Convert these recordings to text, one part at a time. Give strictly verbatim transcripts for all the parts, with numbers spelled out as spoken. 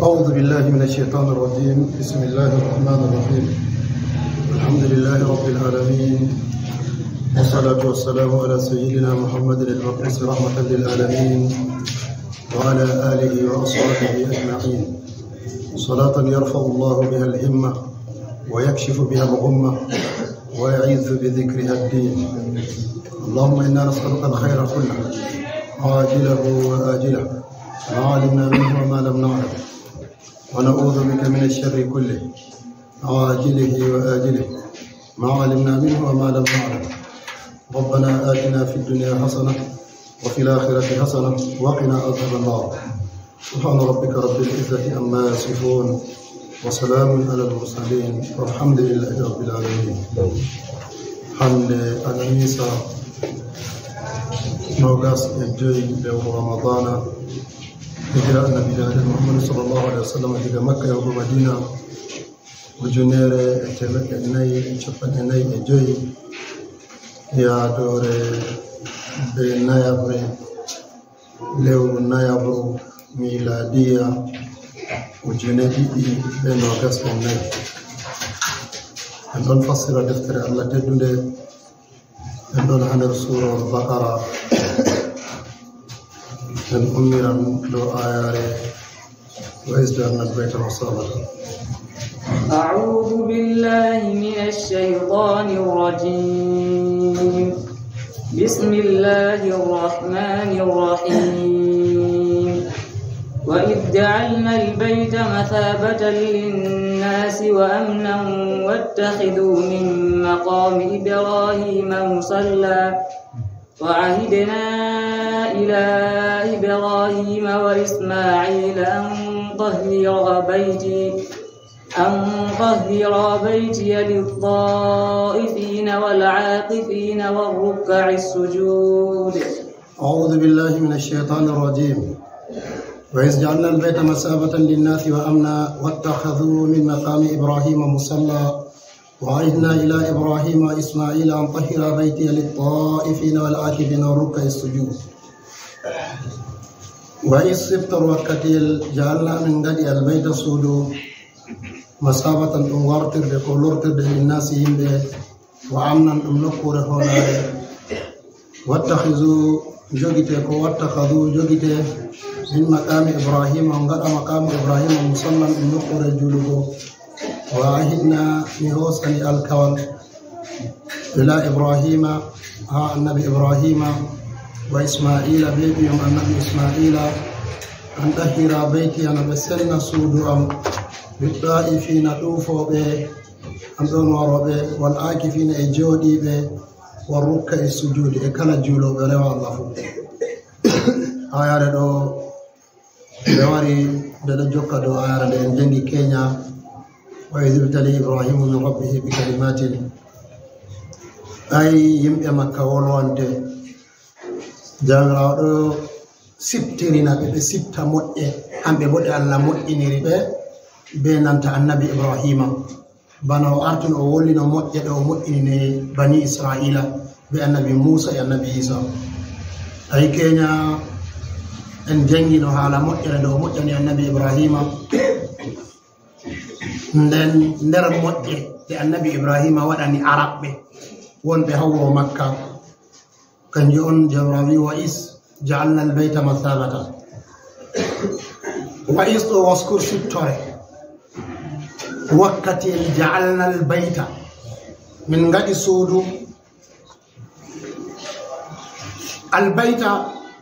أعوذ بالله من الشيطان الرجيم. بسم الله الرحمن الرحيم. الحمد لله رب العالمين. والصلاة والسلام على سيدنا محمد المبعوث رحمة للعالمين وعلى آله وأصحابه أجمعين. صلاة يرفع الله بها الهمة ويكشف بها الغمة ويعز بذكرها الدين. اللهم إنا نسألك الخير كله عاجله وآجله ما علمنا منه وما لم نعلم، ونعوذ بك من الشر كله عاجله وآجله ما علمنا منه وما لم نعلم. ربنا آتنا في الدنيا حسنة وفي الآخرة حسنة وقنا عذاب النار. سبحان ربك رب العزة عما يصفون وسلام على المرسلين والحمد لله رب العالمين. Hannde alamisa noogas e joy lewru Ramadana, hijira Annabi Muhammad sallallahu alaihi wasallam diga Makka yahugo Madina, ujunere e teemeɗɗe nayi e capanɗe nayi e joy, yaadoore be nayabre, lewru nayabre miladiya ujune ɗiɗi be noogas e nayi. En ɗon fassira deftere Allah teddunde. En ɗon haa nder Suurawol Baqara. En ummiran dow aayaare, "Wa iz ja'alna al-bayta masabatan." أعوذ بالله من الشيطان الرجيم. بسم الله الرحمن الرحيم. وإذ جعلنا البيت مثابة للناس وأمنا واتخذوا من مقام إبراهيم مصلى. وعهدنا إلى إبراهيم وإسماعيل أن طهرا بيتي، أن طهرا بيتي للطائفين والعاكفين والركع السجود. أعوذ بالله من الشيطان الرجيم. وإذ جعلنا البيت مثابة للناس وأمنا واتخذوا من مقام إبراهيم مصلى. وعهدنا إلى إبراهيم وإسماعيل أن طهرا بيتي للطائفين والعاكفين والركع السجود. وإذ, siftor wakkati, جعلنا, min ngaɗi, البيت, suudu, مثابة, ɗum wartirde, ko lortirde, للناس, yimɓe, وأمنا, ɗum nokkuure hoolaare. واتخذوا, jogite, ko واتخذوا, jogite, من مقام إبراهيم, on ngaɗa مقام إبراهيم مصلى, ɗum nokkuure juulugo. وعهدنا, mi hoosani alkawal, إلى إبراهيم, haa Annabi Ibrahima, وإسماعيل, be ɓiyum Annabi Ismaila, أن طهرا بيتي, no ɓe selna suudu am, للطائفين, ɗuufooɓe, an ɗon warooɓe, والعاكفين, e jooɗiiɓe, والركع السجود, e kala juulooɓe rewa Allah fuu. Aayaare ɗo, nde wari, nde ɗo jokka dow aayaare nde en janngi keenya, "وإذ ابتلى إبراهيم ربه بكلمات." Ay yimɓe Makka wolwante, Jawmiraawo ɗo siftirina ɓe, ɓe sifta moƴƴe, hamɓe boo ɗe Allah moƴƴiniri ɓe, be nanta Annabi Ibrahima. Bana o artino o wolwino moƴƴe ɗe o moƴƴinini bani Isra'iila be Annabi Muusa e Annabi Iisa. Ay keenya, en janngino haala moƴƴere nde o moƴƴani Annabi Ibrahima. Nden nder moƴƴe ɗe Annabi Ibrahima waɗani Arabɓe wonɓe haa wuro Makka, kanjum on Jawmiraawo wi'i, "Wa is ja'alna al-bayta masabatan." Wa is ɗo waskur siftore. Wakkati en ja'alna al-bayta. Min ngaɗi suudu. Al-bayta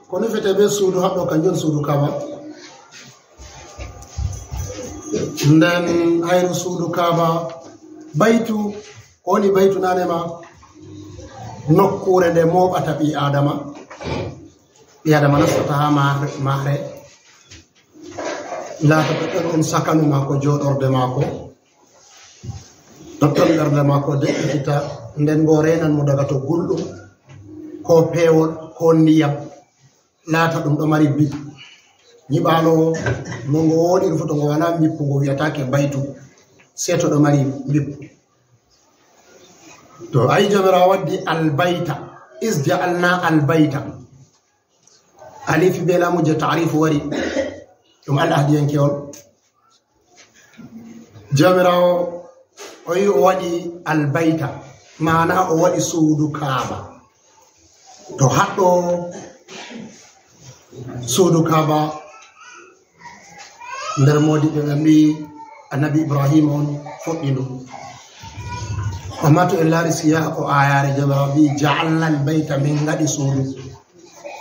ko nufete be suudu haɗɗo kanjum on suudu Kaaba. Nden hayru suudu Kaaba, baytu, ko woni baytu nane ma? Nokkuure nde mooɓata ɓii Aadama. Ɓii Aadama nastata haa ma-, mahre. Laatoto ɗon on sakanu maako, jooɗorde maako. Totton ɓernde maako de'itita, nden boo reenan mo daga to gulɗum, koo peewol, koo ndiyam. Laata ɗum ɗo mari bip. Nyiɓaalo no ngo woɗiri fuu, to ngo walaa mbippu, ngo wi'ataake baytu, sey to ɗo mari mbippu. To, ayi, Jawmiraawo waddi albayta, is ja'alna albayta. Alifi be laamu je taarifu wari, ɗum al'ahdiyanke on. Jawmiraawo o yi o waɗi albayta, maana o waɗi suudu Kaaba. To haɗɗo suudu Kaaba, nder moodiɓɓe ɓe mbi'i Annabi Ibrahima on fuɗɗi ndu. Amma to en laari siyaaka ko aayaare, Jawmiraawo mbi'i, "Ja'alna al-bayta", min ngaɗi suudu.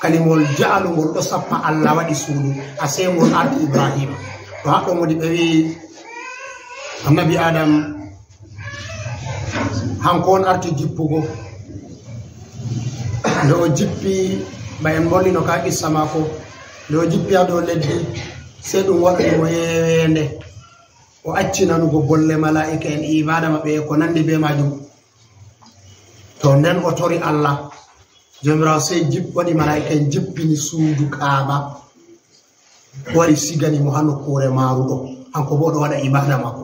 Kalimol ja'alu ngol ɗo sappa Allah waɗi suudu, a sey ngol arti Ibrahima. To haɗɗo moodiɓɓe wi'i Annabi Adam hanko on arti jippugo. Nde o jippi, ba en mbolino ka qissa maako, nde o jippi haa dow leddi, sey ɗum waɗani mo yeeweende. O acci nanugo bolle malaa'ika en, ibaada maɓɓe e ko nandi be maajum. To nden o tori Allah, Jawmiraawo sey jip-, waɗi malaa'ika en jippini suudu Kaaba, wari sigani mo haa nokkuure maaru ɗo. Hanko bo o ɗo waɗa ibaada maako.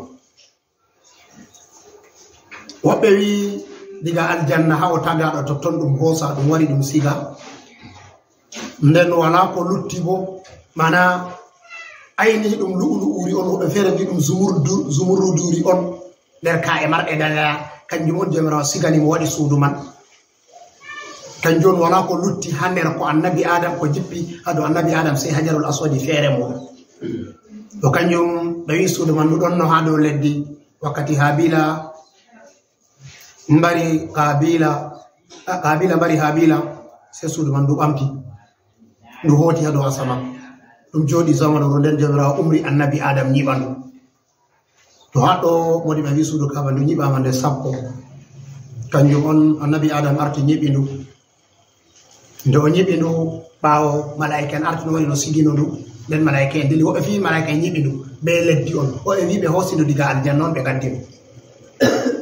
Woɓɓe wi'i diga aljanna haa o tagaaɗo totton ɗum hoosa, ɗum wari ɗum siga. Nden walaa ko lutti bo, mana aynihi ɗum lu'ulu'uri on, woɓɓe feere mbi'i ɗum zumurdu-, zumurruduri on nder kaa'e marɗe daya, kanjum on Jawmiraawo sigani mo waɗi suudu man. Kanjum on walaa ko lutti haa nder ko Annabi Adam, ko jippi haa dow Annabi Adam, sey Hajarul Aswadi feere mum. To kanjum ɓe wi'i suudu man ndu ɗonno haa dow leddi, wakkati Haabila mbari Kaabila, a, Kaabila mbari Haabila, sey suudu man ndu ɓamti, ndu hooti haa dow asama. Ɗum jooɗi zamanu ɗo, nden Jawmiraawo umri Annabi Adam nyiɓa ndu. To haɗɗo moodiɓɓe mbi'i suudu Kaaba ndu nyiɓaama nde sappo. Kanjum on Annabi Adam arti nyiɓi ndu. Nde o nyiɓi ndu, ɓaawo malaa'ika en arti no wari no sigino ndu, nden malaa'ika en dili. Woɓɓe fii malaa'ika en nyiɓi ndu be leddi on. Woɓɓe mbi'i ɓe hoosi ndu diga aljanna on ɓe gaddi ndu.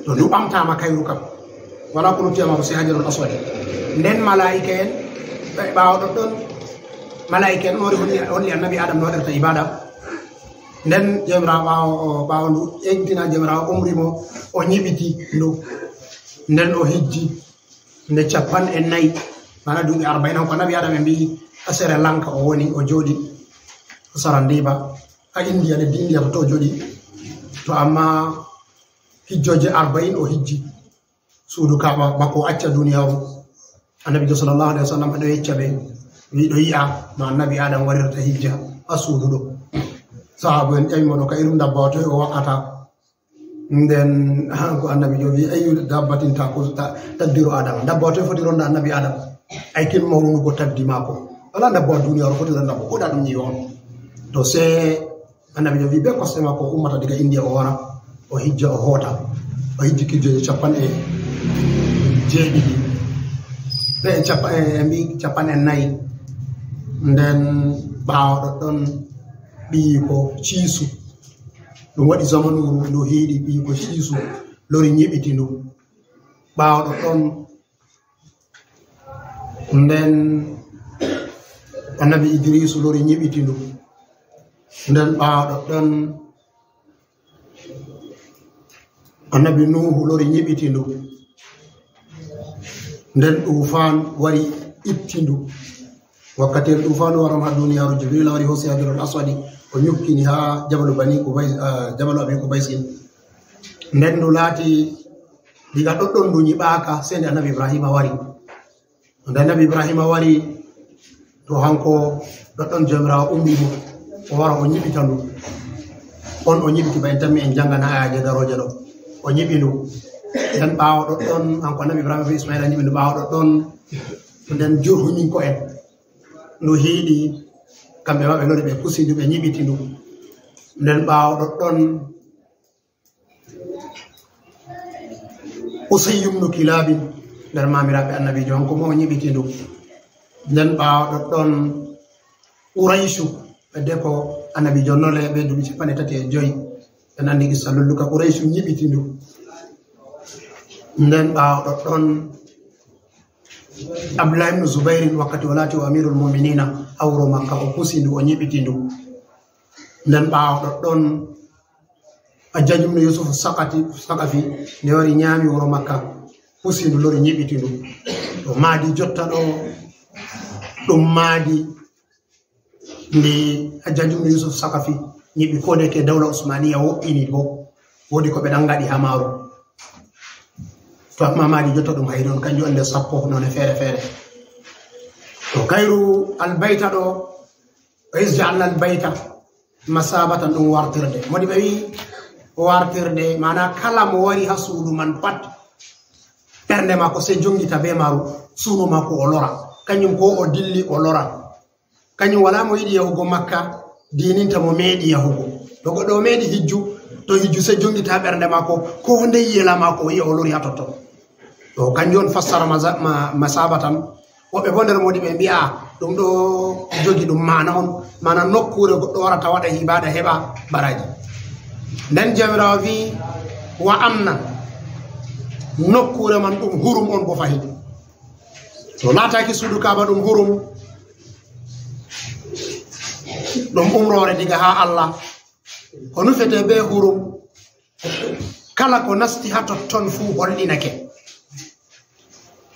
To ndu ɓamtaama kayru kam, walaa ko lutti amma ko sey Hajarul Aswadi. Nden malaa'ika en, ɓaawo ɗoɗɗon, malaa'ika en on holli, holli Annabi Adam no waɗirta ibaada. Nden Jawmiraawo ɓaawo, o, ɓaawo ndu entina, Jawmiraawo umri mo, o nyiɓiti ndu. Nden o hijji nde cappanɗe nayi, mana duuɓi arba'in, ko Annabi Adam ɓe mbi'i haa Sri Lanka o woni, o jooɗi haa Sarandiba, haa Indiya, leddi Indiya to, to o jooɗi. To amma hijjooje arba'in o hijji. Suudu Kaaba bako o acca duniyaaru. Annabiijo sallallahu alaihi wasallam ɗo yecca ɓe, wi ɗo yi'a no Annabi Adam warirta hijja haa suudu ɗo. Sahaabu en ƴami mo ɗo ka irin ndabbawa toy o wa'ata. Nden hanko Annabiijo wi, "Ayyu dabbatin taku-, ta-, taddiru Adam." Ndabbawa toy foti ronda Annabi Adam? Ay kin mawnugo taddi maako. Wala ndabbawa duniyaaru foti ronda mo. Ko da ɗum yi'i on. To se Annabiijo wi be kosɗe maako o ummata diga Indiya o wara, o hijja o hoota. O hijji hijjooje cappanɗe jeeɗiɗi. Ɓe cappa-, e, e mbi cappanɗe nayi. Nden ɓaawo ɗoɗɗon ɓiyiiko Ciisu. Ɗum waɗi zamanu ndu hiiɗi ɓiyiiko Ciisu lori nyiɓiti ndu. Ɓaawo ɗoɗɗon Nden Annabi Idriisu lori nyiɓiti ndu. Nden ɓaawo ɗoɗɗon Annabi Nuuhu lori nyiɓiti ndu. Nden Duufaan wari itti ndu. Wakkati Duufaan waran haa duniyaaru, Jibriil wari hoosi Hajarul Aswadi, o nyukkini haa Jabalu Bani Kubays, ah, Jabalu Abi Kubaysin. Nden ndu laati diga ɗoɗɗon ndu nyiɓaaka, sey nde Annabi Ibraahiima wari. Nde Annabi Ibraahiima wari, to hanko ɗoɗɗon Joomiraawo umri mo, o wara o nyiɓita ndu. On o nyiɓiti ba en tammi en janngana ayaaje darooje ɗo. O nyiɓi ndu. Nden ɓaawo ɗoɗɗon, hanko Annabi Ibraahiima be Ismaa'iila nyiɓi ndu. Ɓaawo ɗoɗɗon, nden Jurhuminko'en ndu hiiɗi, kamɓe ma ɓe lori ɓe pusi ndu, ɓe nyiɓiti ndu. Nden ɓaawo ɗoɗɗon, Usayyu ibnu Kilaabin, nder maamiraaɓe Annabiijo, hanko ma o nyiɓiti ndu. Nden ɓaawo ɗoɗɗon, Qurayshu, ɓe deko Annabiijo nole ɓe duuɓi cappanɗe tati e joy. En anndi qissa lolluka, Qurayshu nyiɓiti ndu. Nden ɓaawo ɗoɗɗon, Abdullahi ibnu Zubayrin, wakkati o laati o Amiirul Mu'miniina haa wuro Makka, o pusi ndu, o nyiɓiti ndu. Nden ɓaawo ɗoɗɗon, Hajjaaj ibnu Yuusuf Sakati-, Sakafi, nde wari nyaami wuro Makka, pusi ndu, lori nyiɓiti ndu. To maadi jotta ɗo, ɗum maadi Nde Hajjaaju ibn Yusuf Sakafi nyiɓi ko ndeke dawla Usmaniya woɗɗini bo, woodi ko ɓe ɗan ngaɗi haa maaru. To amma maadi jotta ɗum hayri on, kanjum on nde sappo none feere feere. To kayru albayta ɗo, o is ja'alna albayta masabatan ɗum wartirde. Modi ɓe wi wartirde, maana kala mo wari haa suudu man pat, ɓernde maako sey jongita be maaru, suuno maako o lora. Kanjum ko o dilli o lora. Kanjum wala mo yiɗi yahugo Makka, diininta mo meeɗi yahugo. To goɗɗo o meeɗi hijju, to hijju sey jongita ɓernde maako, ko ndey yela maako o yi'a o lori haa totton. To kanjum on fassara maza-, ma-, masabatan. Woɓɓe bo nder modi ɓe mbi'a ɗum ɗo jogi ɗum maana on, maana nokkuure goɗɗo warata waɗa ibada heɓa baraji. Nden Jawmiraawo vi, "Wa amna," nokkuure man ɗum hurum on bo fahin. To laataki suudu Kaaba ɗum hurum, ɗum umroore diga haa Allah. Ko nufete be hurum, kala ko nasti haa totton fuu holɗinake.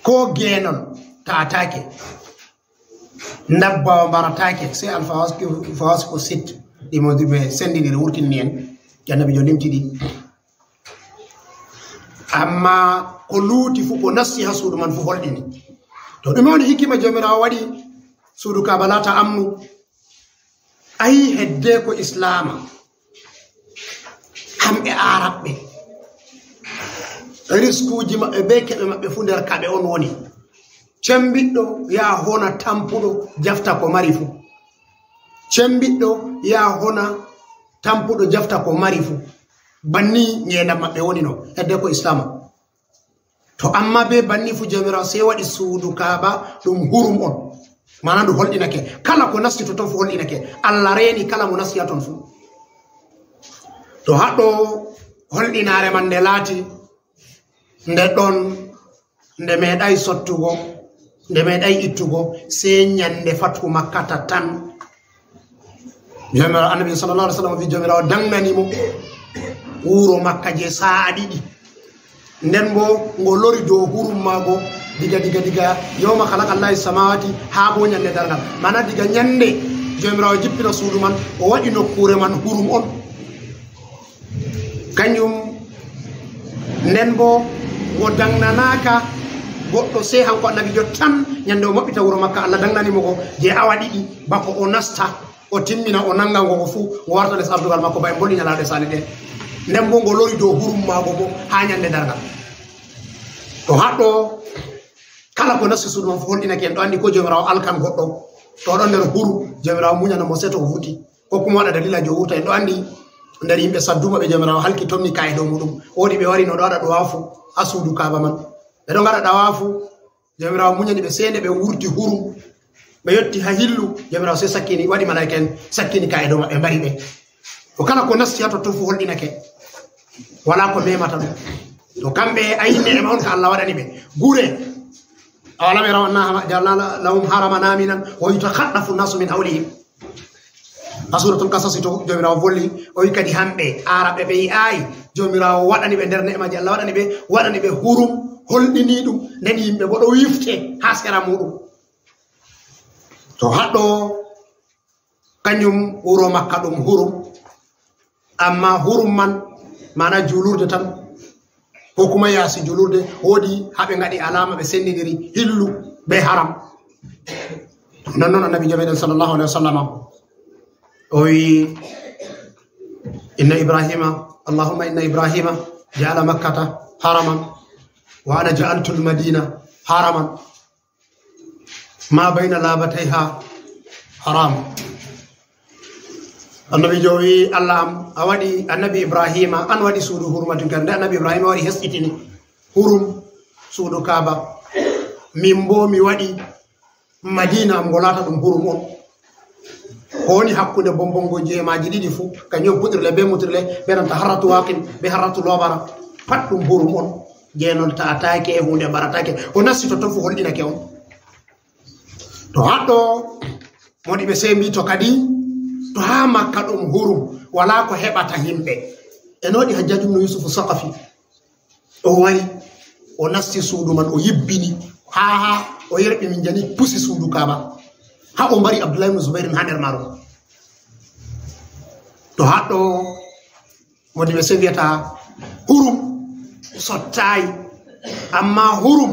Ko geenon ta'ataake. Ndabbawa mbarataake, sey alfawasku, fawasku sit, ɗi mo ɓe sendindiri wurtinni en, Annabiijo limti ɗi. Amma ko luuti fuu, ko nasti haa suudu man fuu holɗini. To ɗume woni hikima Jawmiraawo waɗi suudu Kaaba laata amnu? Ayi, heddeeko Islaama, kamɓe Aarabɓe, riskuuji maɓɓe be keɓe maɓɓe fuu nder kaɓe on woni. Cembiɗɗo yaha hona tampuɗo, jafta ko mari fuu. Cembiɗɗo yaha hona tampuɗo, jafta ko mari fuu. Banni ngeendam maɓɓe woni no, heddeeko Islaama. To amma be banni fu, Jawmiraawo sey waɗi suudu Kaaba ɗum hurum on. Maana ndu holɗinake. Kala ko nasti totton fu holɗinake. Allah reeni kala mo nasti haa ton fu. To haɗɗo holɗinaare man nde laati, nde ɗon, nde meeɗay sottugo, nde meeɗay ittugo, sey nyande Fathu Makkata tan. Jawmiraawo, Annabi sallallahu alaihi wasallam wi Jawmiraawo dangnani mo wuro Makka je sa'a ɗiɗi. Nden bo ngo lori dow hurum maago diga, diga, diga yawma khalaqa Allahu samawati haa bo nyande darngal. Maana diga nyande Jawmiraawo jippina suudu man, o waɗi nokkuure man hurum on. Kanjum nden bo ngo dangnanaaka goɗɗo sey hanko Annabiijo tan. Nyande o maɓɓita wuro Makka, Allah dangnani mo ngo je awa ɗiɗi bako o nasta. O timmina, o nanga ngo fuu, ngo warta les ardugal maako, ba en mbolwi nyalaaɗe saali ɗe. Nden bo ngo lori dow hurum maago bo haa nyande darngal. To haɗɗo, kala ko nasti suudu man fuu holɗinake, en ɗo anndi ko Jawmiraawo alkan goɗɗo, to o ɗon nder hurum, Jawmiraawo munyana mo sey to o vurti. Ko kuma waɗa daliilaaji o wurta, en ɗo anndi nder yimɓe Sadduma ɓe Jawmiraawo halki, tommi ka'e dow muuɗum. Woodi ɓe wari no ɗo waɗa ɗawaafu haa suudu Kaaba man. Ɓe ɗo ngaɗa ɗawaafu, Jawmiraawo munyani ɓe, sey nde ɓe wurti hurum, ɓe yotti haa hillu, Jawmiraawo sey sakkini, waɗi malaa'ika'en sakkini ka'e dow maɓɓe, mbari ɓe. To kala ko nasti haa totton fuu holɗinake. Walaa ko memata ɗum. To kamɓe, ayinne e ma'on ka Allah waɗani ɓe. Gure. Awalam yaraw anna ja'alna lahum haraman aminan wa yutakhaffafu an-nasu min hawlihim. Haa Suuratul Qasasi to Jawmiraawo volli, o wi kadi hamɓe Aarabɓe ɓe yi'aay Jawmiraawo waɗani ɓe nder ne'maaji Allah waɗani ɓe, waɗani ɓe hurum, holɗini ɗum, nden yimɓe bo ɗo wifte haa sera muuɗum. To haɗɗo, kanjum wuro Makka ɗum hurum, amma hurum man maana juulurde tan, ko kuma yaasi juulurde, woodi haa ɓe ngaɗi alaama, ɓe sendindiri hillu be haram. Nonnon Annabiijo meɗen sallallahu alaihi wasallam o wi, "Inna Ibrahima, Allahumma inna Ibrahima ja'ala Makkata haraman, wa ana ja'altul Madina haraman, ma bayna labatayha haram." Annabiijo wi, "Allah am, a waɗi Annabi Ibrahima, an waɗi suudu hurmatinka." Nde Annabi Ibrahima waɗi hesɗitini hurum suudu Kaaba, min bo mi waɗi Madina am ngo laata ɗum hurum on. Ko woni hakkunde bombongo jeemaaji ɗiɗi fuu, kanjum puɗirle be mutirle, be nanta harratu waaqin, be harratu loobara, pat ɗum hurum on. Je non ta'ataake, e huunde mbarataake. Ko nasti totton fuu holɗinake on. To haɗɗo, modi ɓe sey mbi to kadi, to haa Makka ɗum hurum, walaa ko heɓata yimɓe. E no waɗi Hajjaaju ibn Yusufu Saqafi. O wari, o nasti suudu man, o yibbini, haa, haa o yerɓi min jani pusi suudu Kaaba. Haa o mbari Abdullahi ibn Zubairin haa nder maaru. To haɗɗo woni ɓe sewiyata hurum sottayi, amma hurum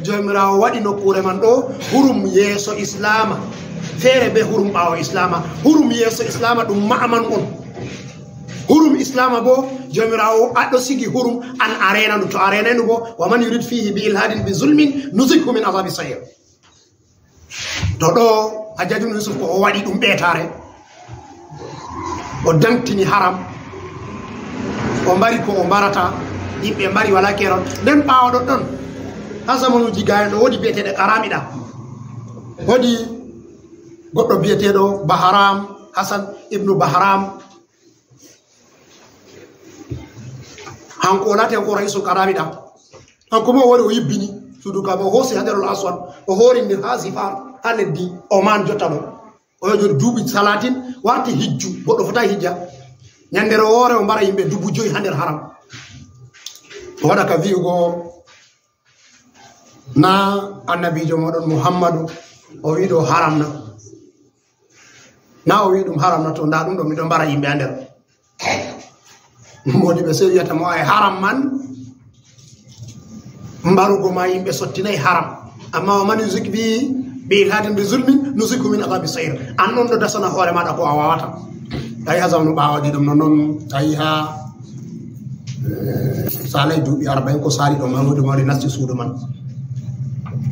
Joomiraawo waɗi nokkuure man ɗo hurum yeeso Islaama, feere be hurum ɓaawo Islaama. Hurum yeeso Islaama ɗum ma'aman on. Hurum Islaama bo Joomiraawo aɗo sigi hurum an a reena ndu, to a reenay ndu bo, wa man yurid fihi bi ilhadin bi zulmin nuzikhu min azabi sa'ir. To ɗo Hajjaju Yusuf ko o waɗi ɗum ɓeetaare, o dantini haram, o mbari ko o mbarata, yimɓe mbari wala keron. Nden ɓaawo ɗon ɗon, ha zamanuji gayen ɗo woodi biyeteeɗe Qaramiɗa. Woodi goɗɗo biyeteeɗo Bahram, Hasan ibnu Bahram. Hanko o laati hanko raisul Qaramiɗa. Hanko mo o wari o yibbini suudu Kaaba, o hoosi Hajarul Aswad, o hoorindi ha Zifar, ha leddi Oman jotta ɗo. O yo joni duuɓi salatin, warti hijju, goɗɗo fota hijja. Ñande woore o mbara yimɓe dubu joyi ha nder haram. O waɗa ka vi'ugo na annabiijo moɗon Muhammadu o wi ɗo haram na. Na o wi ɗum haram na, to nda ɗum ɗo miɗo mbara yimɓe ha nder. Modi ɓe sey wiyata mo ay haram man, mbarugo ma yimɓe sottinay haram. Amma wa man yuzik bi, bi ilhadin bi zulmin, nuziku min azabi sa'ir. An ɗon ɗo dasana hoore maɗa ko a wawata. Tawi ha zamanu ɓawo ɗi ɗum no non, tawi ha, eh, salay duuɓi arba'in ko sali ɗo man, wodi mari nasti suudu man.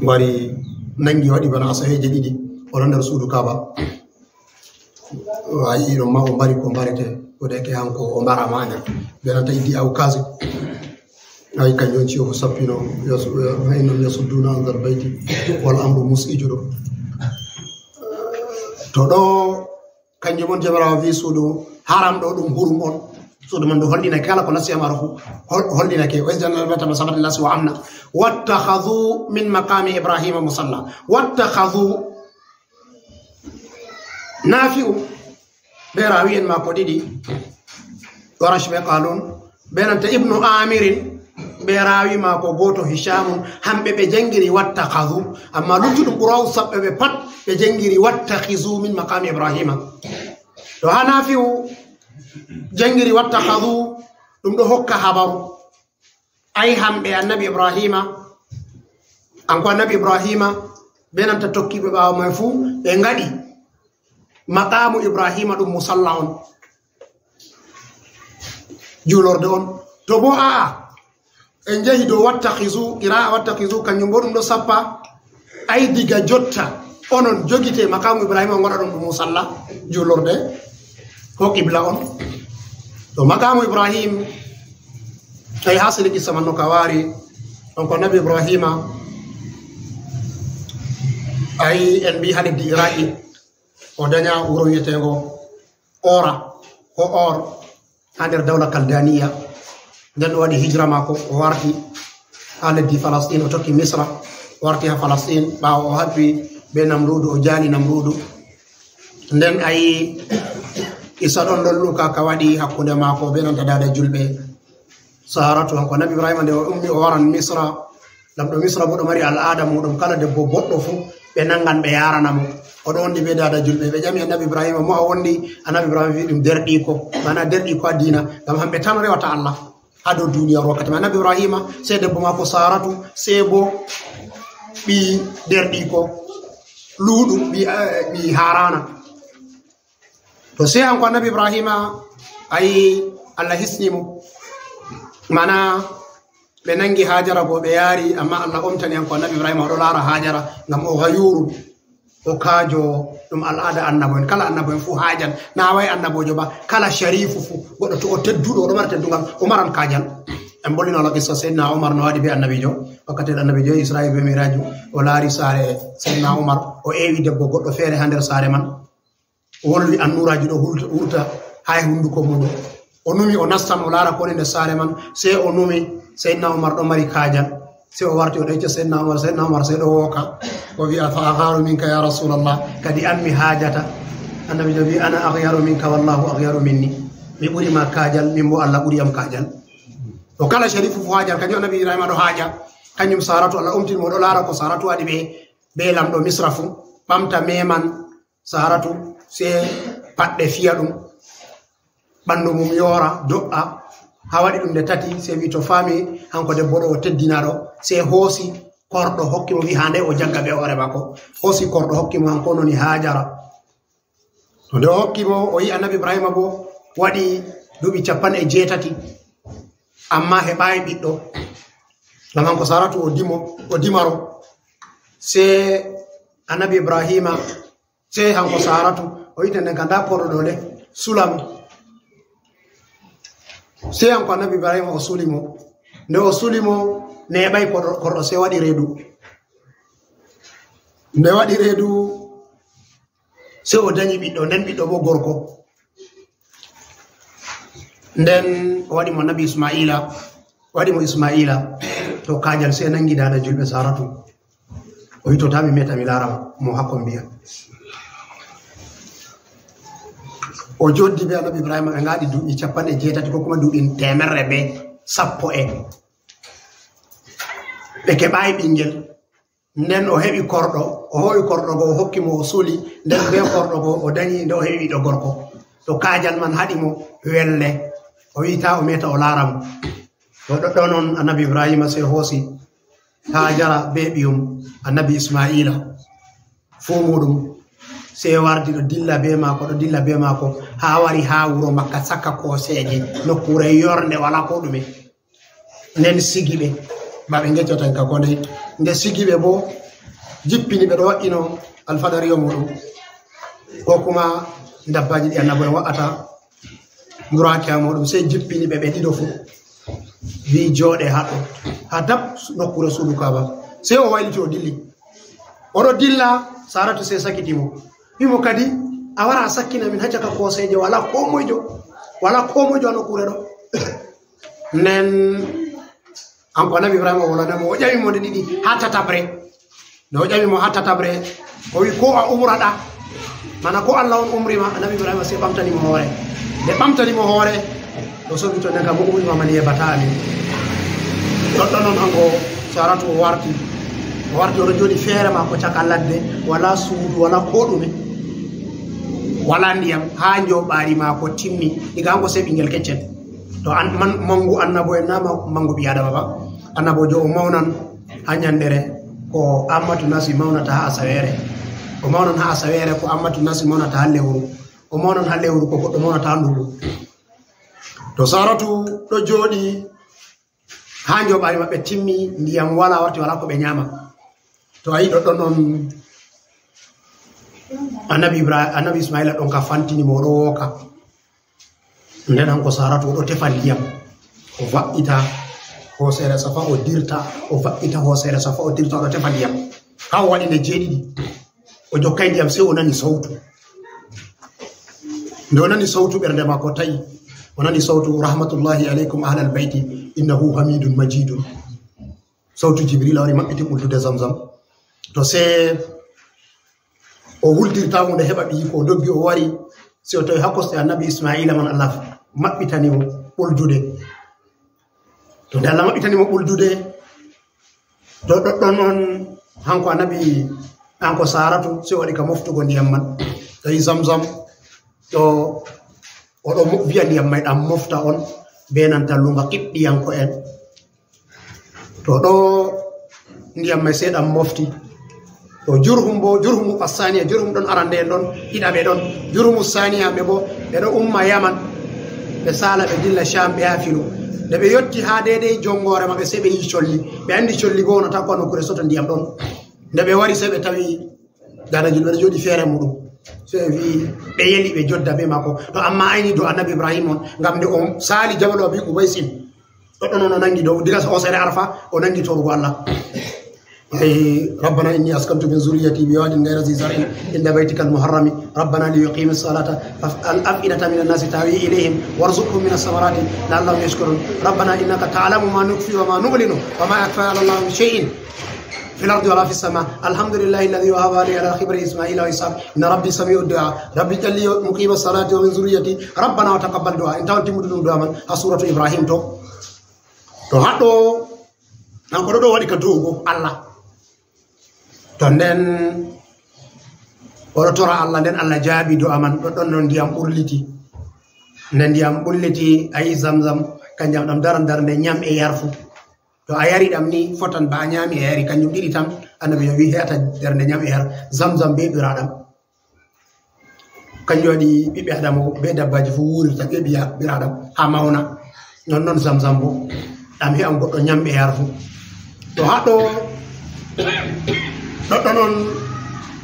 Wari nangi waɗi bana asaweje ɗiɗi, oɗo nder suudu Kaaba. Wa yi ɗum ma o mbari ko mbarete, ko de ke hanko o mbara ma nder. Ɓe nanta iddi aw kazi. Ay kanjum on ciyo ko sappino, yasu-, fa innahum yasudduna an zal bayti wal amru mus'ijuɗo. To ɗo kanjum on Jabara wi suudu haram ɗo ɗum hurum on. Suudu man ɗo holɗinake kala ko nasti amara fu. Hol-, holɗinake. Wa iz ja'alna al bayta masabatan lin nasi wa amna. Wattakhadhu min maqami Ibrahima musalla. Wattakhadhu Nafi'u, ɓe rawi'en maako ɗiɗi, Warash be Qalun, ɓe nanta Ibnu Amirin, ɓe rawi maako gooto Hishamun, hamɓe ɓe jangiri wattakhadhu, amma luttuɗum qurra'u saɓɓe ɓe pat ɓe jangiri wattakhizu min maqami Ibrahima. To ha Nafi'u jangiri wattakhadhu, ɗum ɗo hokka habaru. Ay hamɓe annabi Ibrahima, an ko annabi Ibrahima, be nanta tokkiiɓe ɓaawo may fuu, ɓe ngaɗi maqaamu Ibrahima ɗum musalla on, juulorde on. To bo a'a, en njehi dow wattakhizu, qira'a wattakhizu, kanjum bo ɗum ɗo sappa, ay diga jotta, onon jogite maqaamu Ibrahima on ngaɗa ɗum ɗum musalla, juulorde, ko qibla on. To maqaamu Ibrahim, ay hasili qissa man no ka wari, on ko annabi Ibrahima, ay en mbi ha leddi Iraki, o daña wuro wiyetengo Ora, ko Or, ha nder dawla Kaldaniya. Nden o waɗi hijra maako, o warti ha leddi Falastin, o tokki Misra, o warti ha Falastin, ɓaawo o haɓɓi be Namrudu, o jaali Namrudu. Nden ayi Isa ɗon ɗon luka ka waɗi hakkunde maako be nanta dada julɓe. Saratu, hanko Nabi Ibrahima nde o ummi o waran Misra, lamɗo Misra bo ɗo mari al'ada muɗum, kala debbo boɗɗo fu ɓe nangan ɓe yarana mo. O ɗo wondi be dada julɓe, ɓe ƴami Annabi Ibrahima mo a wondi, Annabi Ibrahima wi ɗum derɗiko, mana derɗiko ha diina, ngam hamɓe tan rewata Allah ha dow duniyaru wakkati ma. Annabi Ibrahima, sey debbo maako Saratu, sey bo ɓi derɗiko Luuɗu, ɓi, eh, ɓi Harana. To sey hanko Annabi Ibrahima, ayi Allah hisni mo. Mana ɓe nangi Hajara bo ɓe yaari, amma Allah omtani hanko Annabi Ibrahima, o ɗo laara Hajara ngam o gayuru, o kaajo, ɗum al'ada annabo en. Kala annabo en fu haajan, na way annabojo ba, kala sharifu fu, goɗɗo to o tedduɗo, o ɗo mara teddungal, o maran kaajal. En bolino Allah qissa Seydina Umar no waɗi be annabijo, wakkati Annabijo Isra'i be Miraju, o laari saare Seydina Umar, o ewi debbo goɗɗo feere ha nder saare man. O wolwi annuraji ɗo hulta, wurta ha e hunduko muɗum. O numi o nastan o laara ko woni nder saare man. Sey o numi Seydina Umar ɗo mari kaajal. Sey o warti o ɗo yecca Seydina Umar, Seydina Umar sey ɗo wooka. O wi'a, "Fa agharu minka ya Rasulallah, kadi an mi haajata." Annabijo wi'i, "Ana aghyaru minka wallahu aghyaru minni." Mi ɓuri ma kaajal, min bo Allah ɓuri am kaajal. To kala sharifu fu haajal, kanjum Annabi Ibrahima ɗo haaja. Kanjum Saratu, Allah omtini mo ɗo laara ko Saratu waɗi ɓe, be lamɗo Misra fu. Ɓamta meman Saratu, sey paɗɗe fiya ɗum. ɓanndu mum yoora, do'a. Haa waɗi ɗum nde tati, sey wi to faami, hanko debbo ɗo o teddinaaɗo, sey hoosi korɗo hokki mo, wi haa nde o jagga ɓe hoore makko. Hoosi korɗo hokki mo, hanko noni Haajara. To nde o hokki mo, o yi Annabi Ibrahima bo waɗi duuɓi capanɗe jeetati, amma heɓaay ɓiɗɗo. Ngam hanko Saratu o dimo, o dimaro. Sey Annabi Ibrahima, sey hanko Saratu, o yi nden ka nda korɗo ɗo le, sulam. Sey hanko Annabi Ibrahima o suli mo. Nde o suli mo, neeɓay korɗo, korɗo sey waɗi reedu. Nde waɗi reedu, sey o dañi ɓiɗɗo, nden ɓiɗɗo bo gorko. Nden o waɗi mo Annabi Isma'iila, o waɗi mo Isma'iila. To kaajal sey nangi daada julɓe Saratu. O wi to taa mi meta mi laara mo hakko mbiya. O joddi be Annabi Ibrahima ɓe ngaɗi duuɓi capanɗe jeetati ko kuma duuɓi teemerre be sappo e ɓe keɓaay ɓingel. Nden o heɓi korɗo, o hoo'i korɗo go, o hokki mo, o suli, nden be korɗo go o dañi nde o heɓi ɓiɗɗo gorko. To kaajal man haɗi mo welde, o wi taa o meta o laara mo. To ɗoɗɗon on Annabi Ibrahima sey hoosi Haajara be ɓiyum Annabi Isma'iila, fuu muuɗum, sey wardi ɗo dilla be maako, ɗo dilla be maako, haa wari haa wuro Makka, sakka kooseeje, nokkuure yornde, walaa koo ɗume. Nden sigi ɓe, ba ɓe ngeccata en ka ko ndey. Nde sigi ɓe bo, jippini ɓe ɗo waɗɗino alfadariyo muuɗum, ko kuma dabbaaji ɗi annabo'en wa'ata, buraakiya muuɗum, sey jippini ɓe ɓe ɗiɗo fuu. Wi jooɗe haa ɗo, haa dab nokkuure suudu Kaaba. Sey o wayliti o dilli. O ɗo dilla, Saratu sey sakiti mo. Wi mo kadi, a wara a sakkina min haa caka kooseeje, walaa koo moyjo, walaa koo moyjo haa nokkuure ɗo. Nden hanko Annabi Ibrahima o wolwanay mo, o ƴami mo nde ɗiɗi haa tataɓre. Nde o ƴami mo haa tataɓre, o wi, "Ko a umraɗa?" Mana ko Allah on umri ma? Annabi Ibrahima sey ɓamtani mo hoore. Nde ɓamtani mo hoore, o soɓi to nden kam, "Ko umri ma man yebataa min." Ɗoɗɗon on hanko Saratu o warti. O warti, o ɗo jooɗi feere maako caka ladde, walaa suudu, walaa koo ɗume. Walaa ndiyam, haa njooɓaari maako timmi. Diga hanko sey ɓingel keccel. To an, man, mangu annabo en na ma-, mangu ɓii Adama ba. Annaboojo o mawnan haa nyandere ko Ammatu Nasi mawnata haa asaweere. O mawnan haa asaweere ko Ammatu Nasi mawnata haa lewru. O mawnan haa lewru ko goɗɗo mawnata haa nduuɓu. To Saratu ɗo jooɗi haa njooɓaari maɓɓe timmi, ndiyam walaa, warti walaa ko ɓe nyaama. To a yi ɗoɗɗon on Annabi Ibra-, Annabi Ismaila ɗon ka fantini mo, o ɗo wooka. Nden hanko Saratu o ɗo tefa ndiyam. O vaɓɓita hooseere Safa, o dirta, o vaɓɓita hooseere Safa, o dirta, o ɗo tefa ndiyam. Haa o waɗi nde jeeɗiɗi. O jokkay ndiyam, sey o nani sawtu. Nde o nani sawtu, ɓernde maako ta'i. O nani sawtu, "Rahmatullahi aleykum ahlal bayti, innahu hamidun majidun." Sawtu Jibril wari maɓɓiti ɓuldude Zamzam. To sey o wultirta mo nde heɓa ɓiyiiko, o doggi o wari, sey o tawi haa kosɗe Annabi Ismaila man Allah maɓɓitani mo ɓuldude. To nde Allah maɓɓitani mo ɓuldude, to ɗoɗɗon on hanko Annabi, hanko Saratu, sey o waɗi ka moftugo ndiyam man. Tawi Zamzam, to o ɗo mo-, wi'a ndiyam may ɗam mofta on, be nanta lunga Kibɗiyanko'en. To ɗo ndiyam may sey ɗam mofti. To Jurhum bo, Jurhumu Assaniya, Jurhum ɗon arande en ɗon, ɗiɗaɓe ɗon. Jurhumu Saniya ɓe bo, ɓe ɗo umma Yaman. Ɓe saala, ɓe dilla Sham, ɓe yaha Filu. Nde ɓe yotti haa deydey jongoore maɓɓe, sey ɓe yi colli. Ɓe anndi colli bo wonata ko nokkuure soto ndiyam ɗon. Nde ɓe wari, sey ɓe tawi Daada Julɓe ɗo jooɗi feere muɗum. Sey ɓe wi'i, ɓe yeli ɓe jodda be maako. To amma ayni dow Annabi Ibrahim on, ngam nde o saali Jabalu Abi Qubaisin. Ɗoɗɗon on o nangi dow, diga hooseere Arfa, o nangi torugo Allah. Hey, ربنا إني أسكنت من ذريتي بواد غير ذي زرع عند بيتك المحرم ربنا ليقيموا الصلاة فاجعل أفئدة من الناس تهوي إليهم وارزقهم من الثمرات لعلهم يشكرون. ربنا إنك تعلم ما نخفي وما نعلن وما يخفى على الله من شيء في الأرض ولا في السماء. الحمد لله الذي وهب لي على الكبر إسماعيل وإسحاق إن ربي سميع الدعاء. رب اجعلني مقيم الصلاة ومن ذريتي. ربنا وتقبل دعاء. En tawan timmude ɗum du'a man haa suuratu Ibrahim to. To haɗɗo, kanko ɗo, ɗo waɗi ka do'ugo Allah. To nden, o ɗo tora Allah, nden Allah jaabi do'a man, ɗoɗɗon non ndiyam ɓurliti. Nde ndiyam ɓulliti, a yi zamzam, kanjam ɗam daran darnde ñam e yar fu. To a yari ɗam ni, fotan ba a ñaami a yari, kanjum ɗiɗi tan, annabi o wi heata darnde ñam e yar. Zamzam be ɓiraɗam. Kanjum waɗi ɓiɓɓe Adama be dabbaji fu wurirta be ɓiya ɓiraɗam ha mauna. Non non zamzam bo. Ɗam he'an goɗɗo ñam e yar fu. To haɗo, ɗoɗɗo non,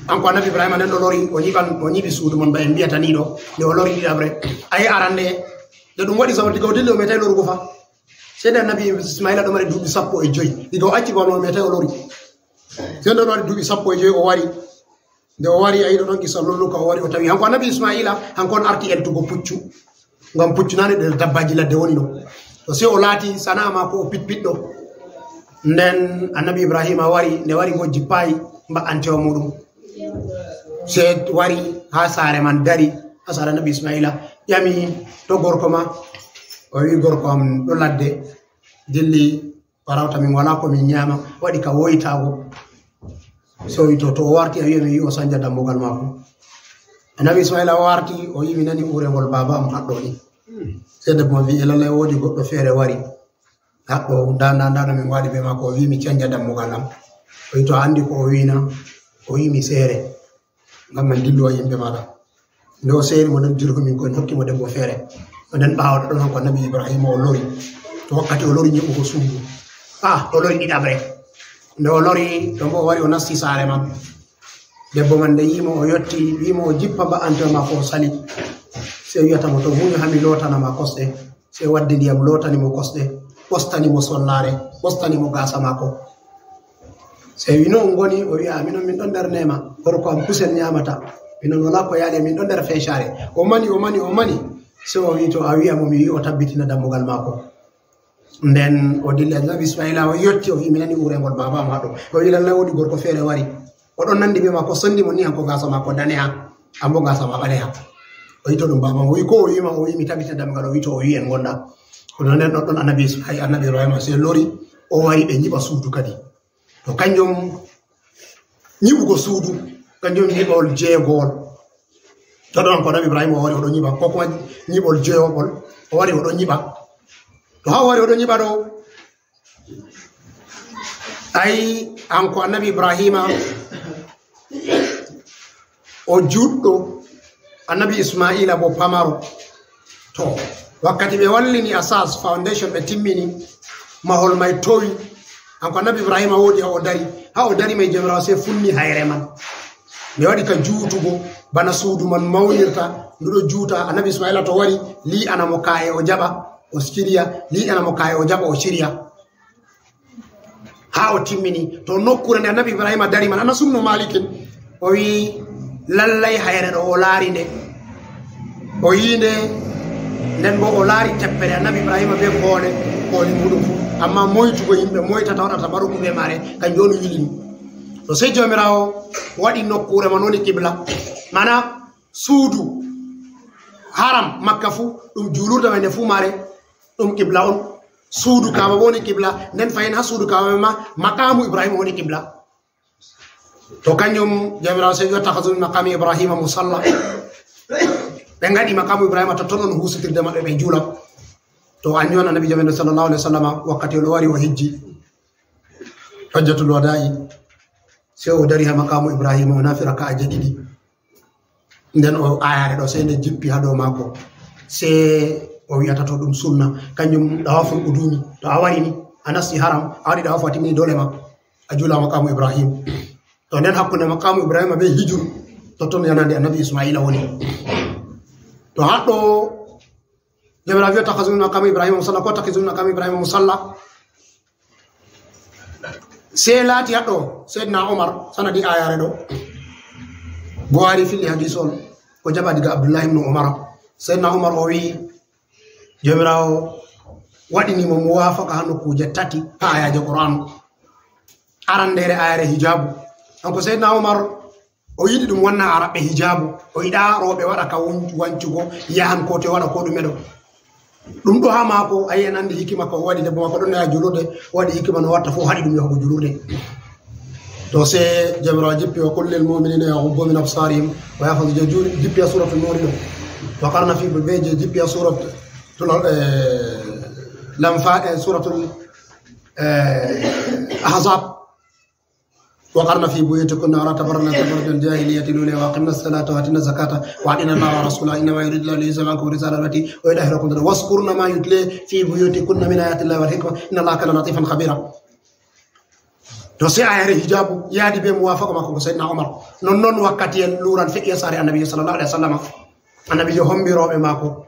an ko annabi Ibrahima nden ɗo lori, o ñiɓan, o ñiɓi suudu mon ba en mbiyata ni ɗo, nde o lori ɗiɗaɓre. Ayi arande, nde ɗum waɗi zaman diga o dilli o metai lorugo fa. Seede annabi Ismaila ɗo mari duuɓi sappo e joyi. Diga o acci ba o metai o lori. Seede o waɗi duuɓi sappo e joyi o wari. Nde o wari, a yiɗo ɗon qissa lolluka, o wari o tawi. Hanko annabi Ismaila, hanko on arti eltugo puccu. Ngam puccu nane nder dabbaji ladde woni ɗo. To sey o laati sana'a maako o pitpitɗo. Nden annabi Ibrahima wari, nde wari bo jippayi mba'antewa muɗum. Sey wari ha saare man dari, ha saare annabi Ismaila. Ƴami to gorko ma, o wi gorko am ɗo ladde, dilli farauta min wala ko min ñaama, waɗi ka woytaago. So o wi to, to o warti, a wi'a mi wi o sanja dammugal maako. Annabi Ismaila o warti, o yi mi nani urengol baaba am haɗɗo ni. Sey debbo man wi'i, e lallay woodi goɗɗo feere wari. Haɗɗo, nda, nda, nda no min waɗi be maako, o wi mi canja dammugal am. O wi to a andi ko o wi na, o wi mi seere. Ngam man dillu a yimɓe maɗa. Nde o seeri mo nden dirhumin ko en hokki mo debbo feere. O nden ɓaawo ɗon hanko annabi Ibrahima o lori. To wakkati o lori nyiɓugo suudu. Ah, o lori ɗiɗaɓre. Nde o lori, to mbo o wari o nasti saare man. Debbo man nde yimo o yotti, wimo o jippa mba'antewa maako o sali. Sey wiyata mo to muñu hami lootana ma kosɗe. Sey waddi ndiyam lootani mo kosɗe, ɓostani mo sollaare, ɓostani mo gaasa maako. Sey wi no on ngoni, o wi'a, minon min ɗon nder neema, gorko am kusel nyaamata. Minon wala ko yaali, min ɗon nder fecaare. O mani, o mani, o mani. Sey o wi to a wi'a mo mi wi o tabbitina dammugal maako. Nden o dilli annabi Ismaila o yotti o wi mi nani urengol baaba am haɗo. O wi lallay woodi gorko feere wari. O ɗon nandi be maako sondi mo ni hanko gaasa maako daneha. Ambo gaasa ma ɓaleha. O wi to ɗum baaba am. O wi ko o wi ma o wi mi tabbitina dammugal o wi to o wi en gonda. Ko ɗon nden ɗon ɗon annabi Ismaila annabi Ibrahima sey lori o wari ɓe nyiɓa suudu kadi. To kanjum nyiɓugo suudu, kanjum nyiɓol jeegowol. To ɗon ko annabi Ibrahima o wari o ɗon nyiɓa, ko kuma nyiɓol jeewol, o wari o ɗon nyiɓa. To ha o wari o ɗon nyiɓa ɗo, ayi, an ko annabi Ibrahima o juɗɗo, annabi Ismaila bo pamaro. To, wakkati ɓe wallini asas, foundation, ɓe timmini, mahol may towi. Hanko annabi Ibrahima woodi ha o dari. Ha o dari may Jawmiraawo sey funni hayre man. Ɓe waɗi ka juutugo, bana suudu man mawnirta, ndu ɗo juuta. Annabi Ismaila to wari, lii'ana mo kaa'e o jaɓa, o sirya, lii'ana mo kaa'e o jaɓa, o sirya. Ha o timmini, to nokkuure nde annabi Ibrahima dari man, Anas ibnu Malikin, o wi lallay hayre ɗo o laari nde. O yi nde, nden bo o laari teppere annabi Ibrahima be koole, kooli muɗum fu. Amma moytugo yimɓe, moytata waɗata baruku be maare, kanjum on wili ɗum. To sey Jawmiraawo waɗi nokkuure man woni qibla. Mana suudu haram Makka fu, ɗum juulurde man nde fu maare, ɗum qibla on. Suudu Kaaba bo woni qibla, nden fahin ha suudu Kaaba man ma, maqamu Ibrahima woni qibla. To kanjum Jawmiraawo sey wi, "Wattakhadhu min maqami Ibrahima musalla." Ɓe ngaɗi maqamu Ibrahima totton on husitirde maɓɓe ɓe juula. To anjon annabi Jawmiraawo sallallahu alaihi wasallam wakkati o wari o hijji. Hajjatul wada'i. Sey o dari ha maqamu Ibrahima o nafi raka'aje ɗiɗi. Nden o ayare ɗo sey nde jippi ha dow maako. Sey o wi'ata to ɗum sunna. Kanjum dawaful qudumi. To a wari ni, a nasti haram, a waɗi dawafu a timmini dole ma. A juula maqamu Ibrahim. To nden hakkunde maqamu Ibrahima be hijru, totton yanande annabi Ismaila woni. To haɗɗo Jawmiraawo wi'a, "Takhazu min maqami Ibrahima musalla," ko takhazu min maqami Ibrahima musalla. Sey laati haɗɗo Seydina Omar sanadi ayare ɗo. Buhari filli hadis on ko jaɓa diga Abdullahi ibn Omar. Seydina Omar o wi, Jawmiraawo waɗini mo muwafaka ha nokkuuje tati ha ayaje Qur'an. Arandere ayare hijabu. Kanko Seydina Omar o yiɗi ɗum wanna Araɓɓe hijabu. O yiɗa rooɓe waɗa ka won-, wancugo, yahan ko to waɗa ko ɗume ɗo. Ɗum ɗo ha maako, ayi en andi hikima ko o waɗi debbo maako ɗon yaha julurde, o waɗi hikima no watta fof haɗi ɗum yahugo julurde. To se Jawmiraawo jippi, "Wa qul lil mu'minina yaghuddu min absarihim wa yahfazu," je juuri jippi ha Suratul Nur ɗo. وقرن في بيوتكن, jippi ha suuratul, eh, Lanfa-, eh, suuratul, eh, Ahzab. وقرن في بيوتكن ولا تبرجن تبرج الجاهلية الأولى وأقمن الصلاة وآتين الزكاة وأطعن الله ورسوله إنما يريد الله ليذهب عنكم الرجس أهل البيت ويطهركم تطهيرا واذكرن ما يتلى في بيوتكن من آيات الله والحكمة إن الله كان لطيفا خبيرا. To se ayare hijabu yaadi be muwafaqa makko ko Seydina Omar. Non non wakkati en luuran feƴƴi saare Annabi sallallahu alaihi wasallam. Annabi yo hombi rewɓe makko.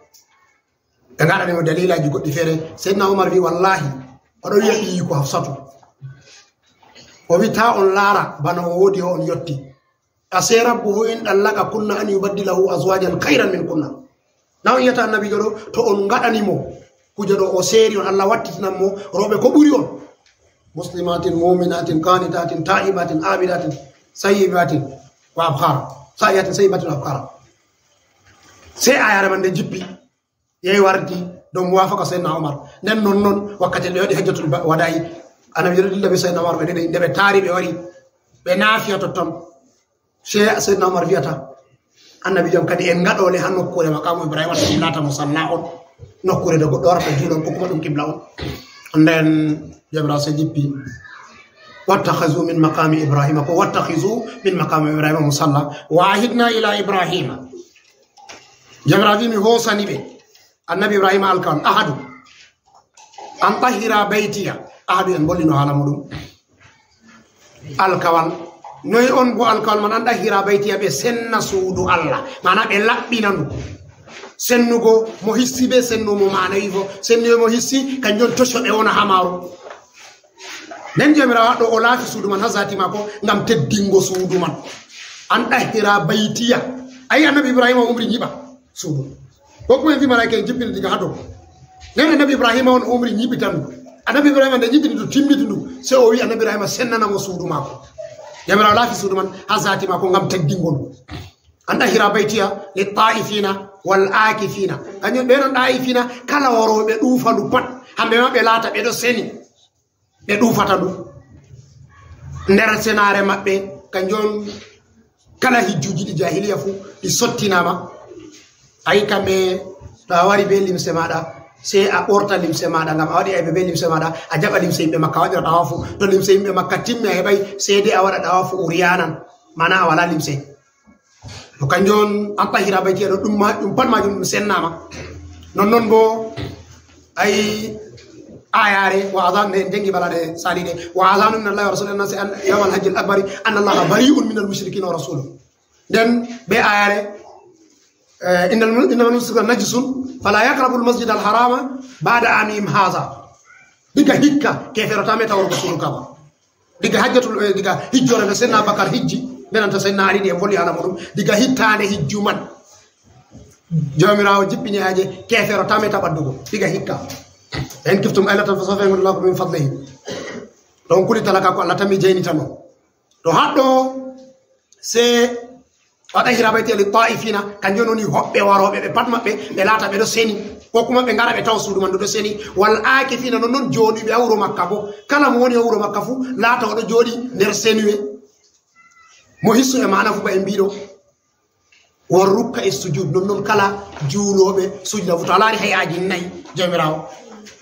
Ɓe ngaɗani mo daliilaaji goɗɗi feere. Seydina Omar wi, "Wallaahi, oɗo wi'a ɓiyiiko Hafsatu. O wi, 'Taa on laara bana o woodi o on yotti. Asa rabbuhu in ɗallaqakunna an yubaddilahu azwaajan khayran minkunna.'" Na on yi'ata Annabiijo ɗo, to on ngaɗani mo kuuje ɗo, o seeri on, Allah wattitinan mo rewɓe ko ɓuri on. Muslimatin, mu'minatin, qanitatin, ta'ibatin, abidatin, sayyibatin wa abkara. Sayyibatin, sayyibatin wa abkara. Se ayare man nde jippi. Yehi warti dow muwafaqa Seydina Omar. Nden non non wakkati ɓe waɗi hajjatul ba-, wada'i, Annabi ɗo dilla be Seydina Omar, ɓe ɗiɗi, nde ɓe taari, ɓe wari, ɓe naafi ha totton. Se Seydina Omar wi'ata, Annabi jom kadi en ngaɗole ha nokkuure maqamu Ibrahima, to ɗum laata musalla on, nokkuure nde goɗɗo warata juula on, ko kuma ɗum qibla on. Nden Jabra se jippi, "Wattakhizu min maqami Ibrahima," ko, "Wattakhizu min maqami Ibrahima musalla, wa ahidna ila Ibrahima." Jabra wi, "Mi hosani ɓe Annabi Ibrahima alkawal, ahadu, an tahira baytiya." Ahadu en bollino haala muɗum. Alkawal. Noy on bo alkawal man, an tahira baytiya, ɓe senna suudu Allah. Mana ɓe laɓɓina ndu. Sennugo mo hissi be sennu mo manawi fo. Sennugo mo hissi, kanjum on toco ɓe wona ha maaru. Nden Jawmiraawo ɗo o laafi suudu man ha zaati maako ngam teddingo suudu man. An tahira baytiya. Ayi, Annabi Ibrahima o umri nyiɓa suudu. Ko kuma en fi malaika en jippini diga ha dow. Nden Annabi Ibrahima on umri nyiɓitan ndu. Annabi Ibrahima nde nyiɓini ndu timmiti ndu, se o wi Annabi Ibrahima sennana mo suudu maako. Jawmiraawo laafi suudu man ha zaati maako ngam teddingo ndu. An tahira baytiya lit ta'ifina wal akifina. Kanjum ɓe non ɗa'ifina, kala warooɓe ɗuufa ndu pat, hamɓe ma ɓe laata ɓe ɗo seni. Ɓe ɗuufata ndu. Nder senaare maɓɓe, kanjum on kala hijjuuji ɗi jahiliya fu, ɗi sottinama. Ayi kamɓe, to a wari be limse maɗa, sey a ɓorta limse maɗa, ngam a waɗi aybe be limse maɗa, a jaɓa limse yimɓe Makka, a waɗira ɗawaafu. To limse yimɓe Makka timmi, a heɓay, sey de a waɗa ɗawaafu uryanan, mana a wala limse. To kanjum on, an tahira baytiya ɗo, ɗum ma, ɗum pat majum ɗum sennama. Non non bo, ay ayare, wa azan, ne dengi balade salide, "Wa azanun min Allahi wa rasulih ila nasi an yawmal hajjil akbari anna Allaha bari'un minal mushrikina wa rasuluh." Nden be ayare, eh, "Innal mu-, innamal mushrikuna najsun fala yaqrabul masjidal harama ba'da amihim haza." Diga hikka, kefero ta meta wargo suudu Kaba. Diga hajjatul, eh, diga hijjore nde Seydina Abubakar hijji, be nanta Seydina Ali, ɗi en voli haala muɗum. Diga hittaande hijju man, Jawmiraawo jippini aaje, kefero ta meta ɓaddugo. Diga hikka. "In khiftum ailatan fasawfa yughnillahu min fadlihi." To on kuli talaka ko Allah tan mi jaynitano. To haɗɗo se Wa tahira baytiya lit ta'ifina, kanjum woni hoɓɓe warooɓe, ɓe pat maɓɓe, ɓe laata ɓe ɗo seni. Ko kuma ɓe ngara ɓe tawa suudu man ndu ɗo seni. Wal akifina, non non jooɗiiɓe ha wuro Makka bo. Kala mo woni ha wuro Makka fu, laata o ɗo jooɗi nder senuwe. Mo hissu e maana fu ba en mbiɗo. War rukka e sujud, non non kala juulooɓe sujda fu. To a laari hay'aaji nayi Jawmiraawo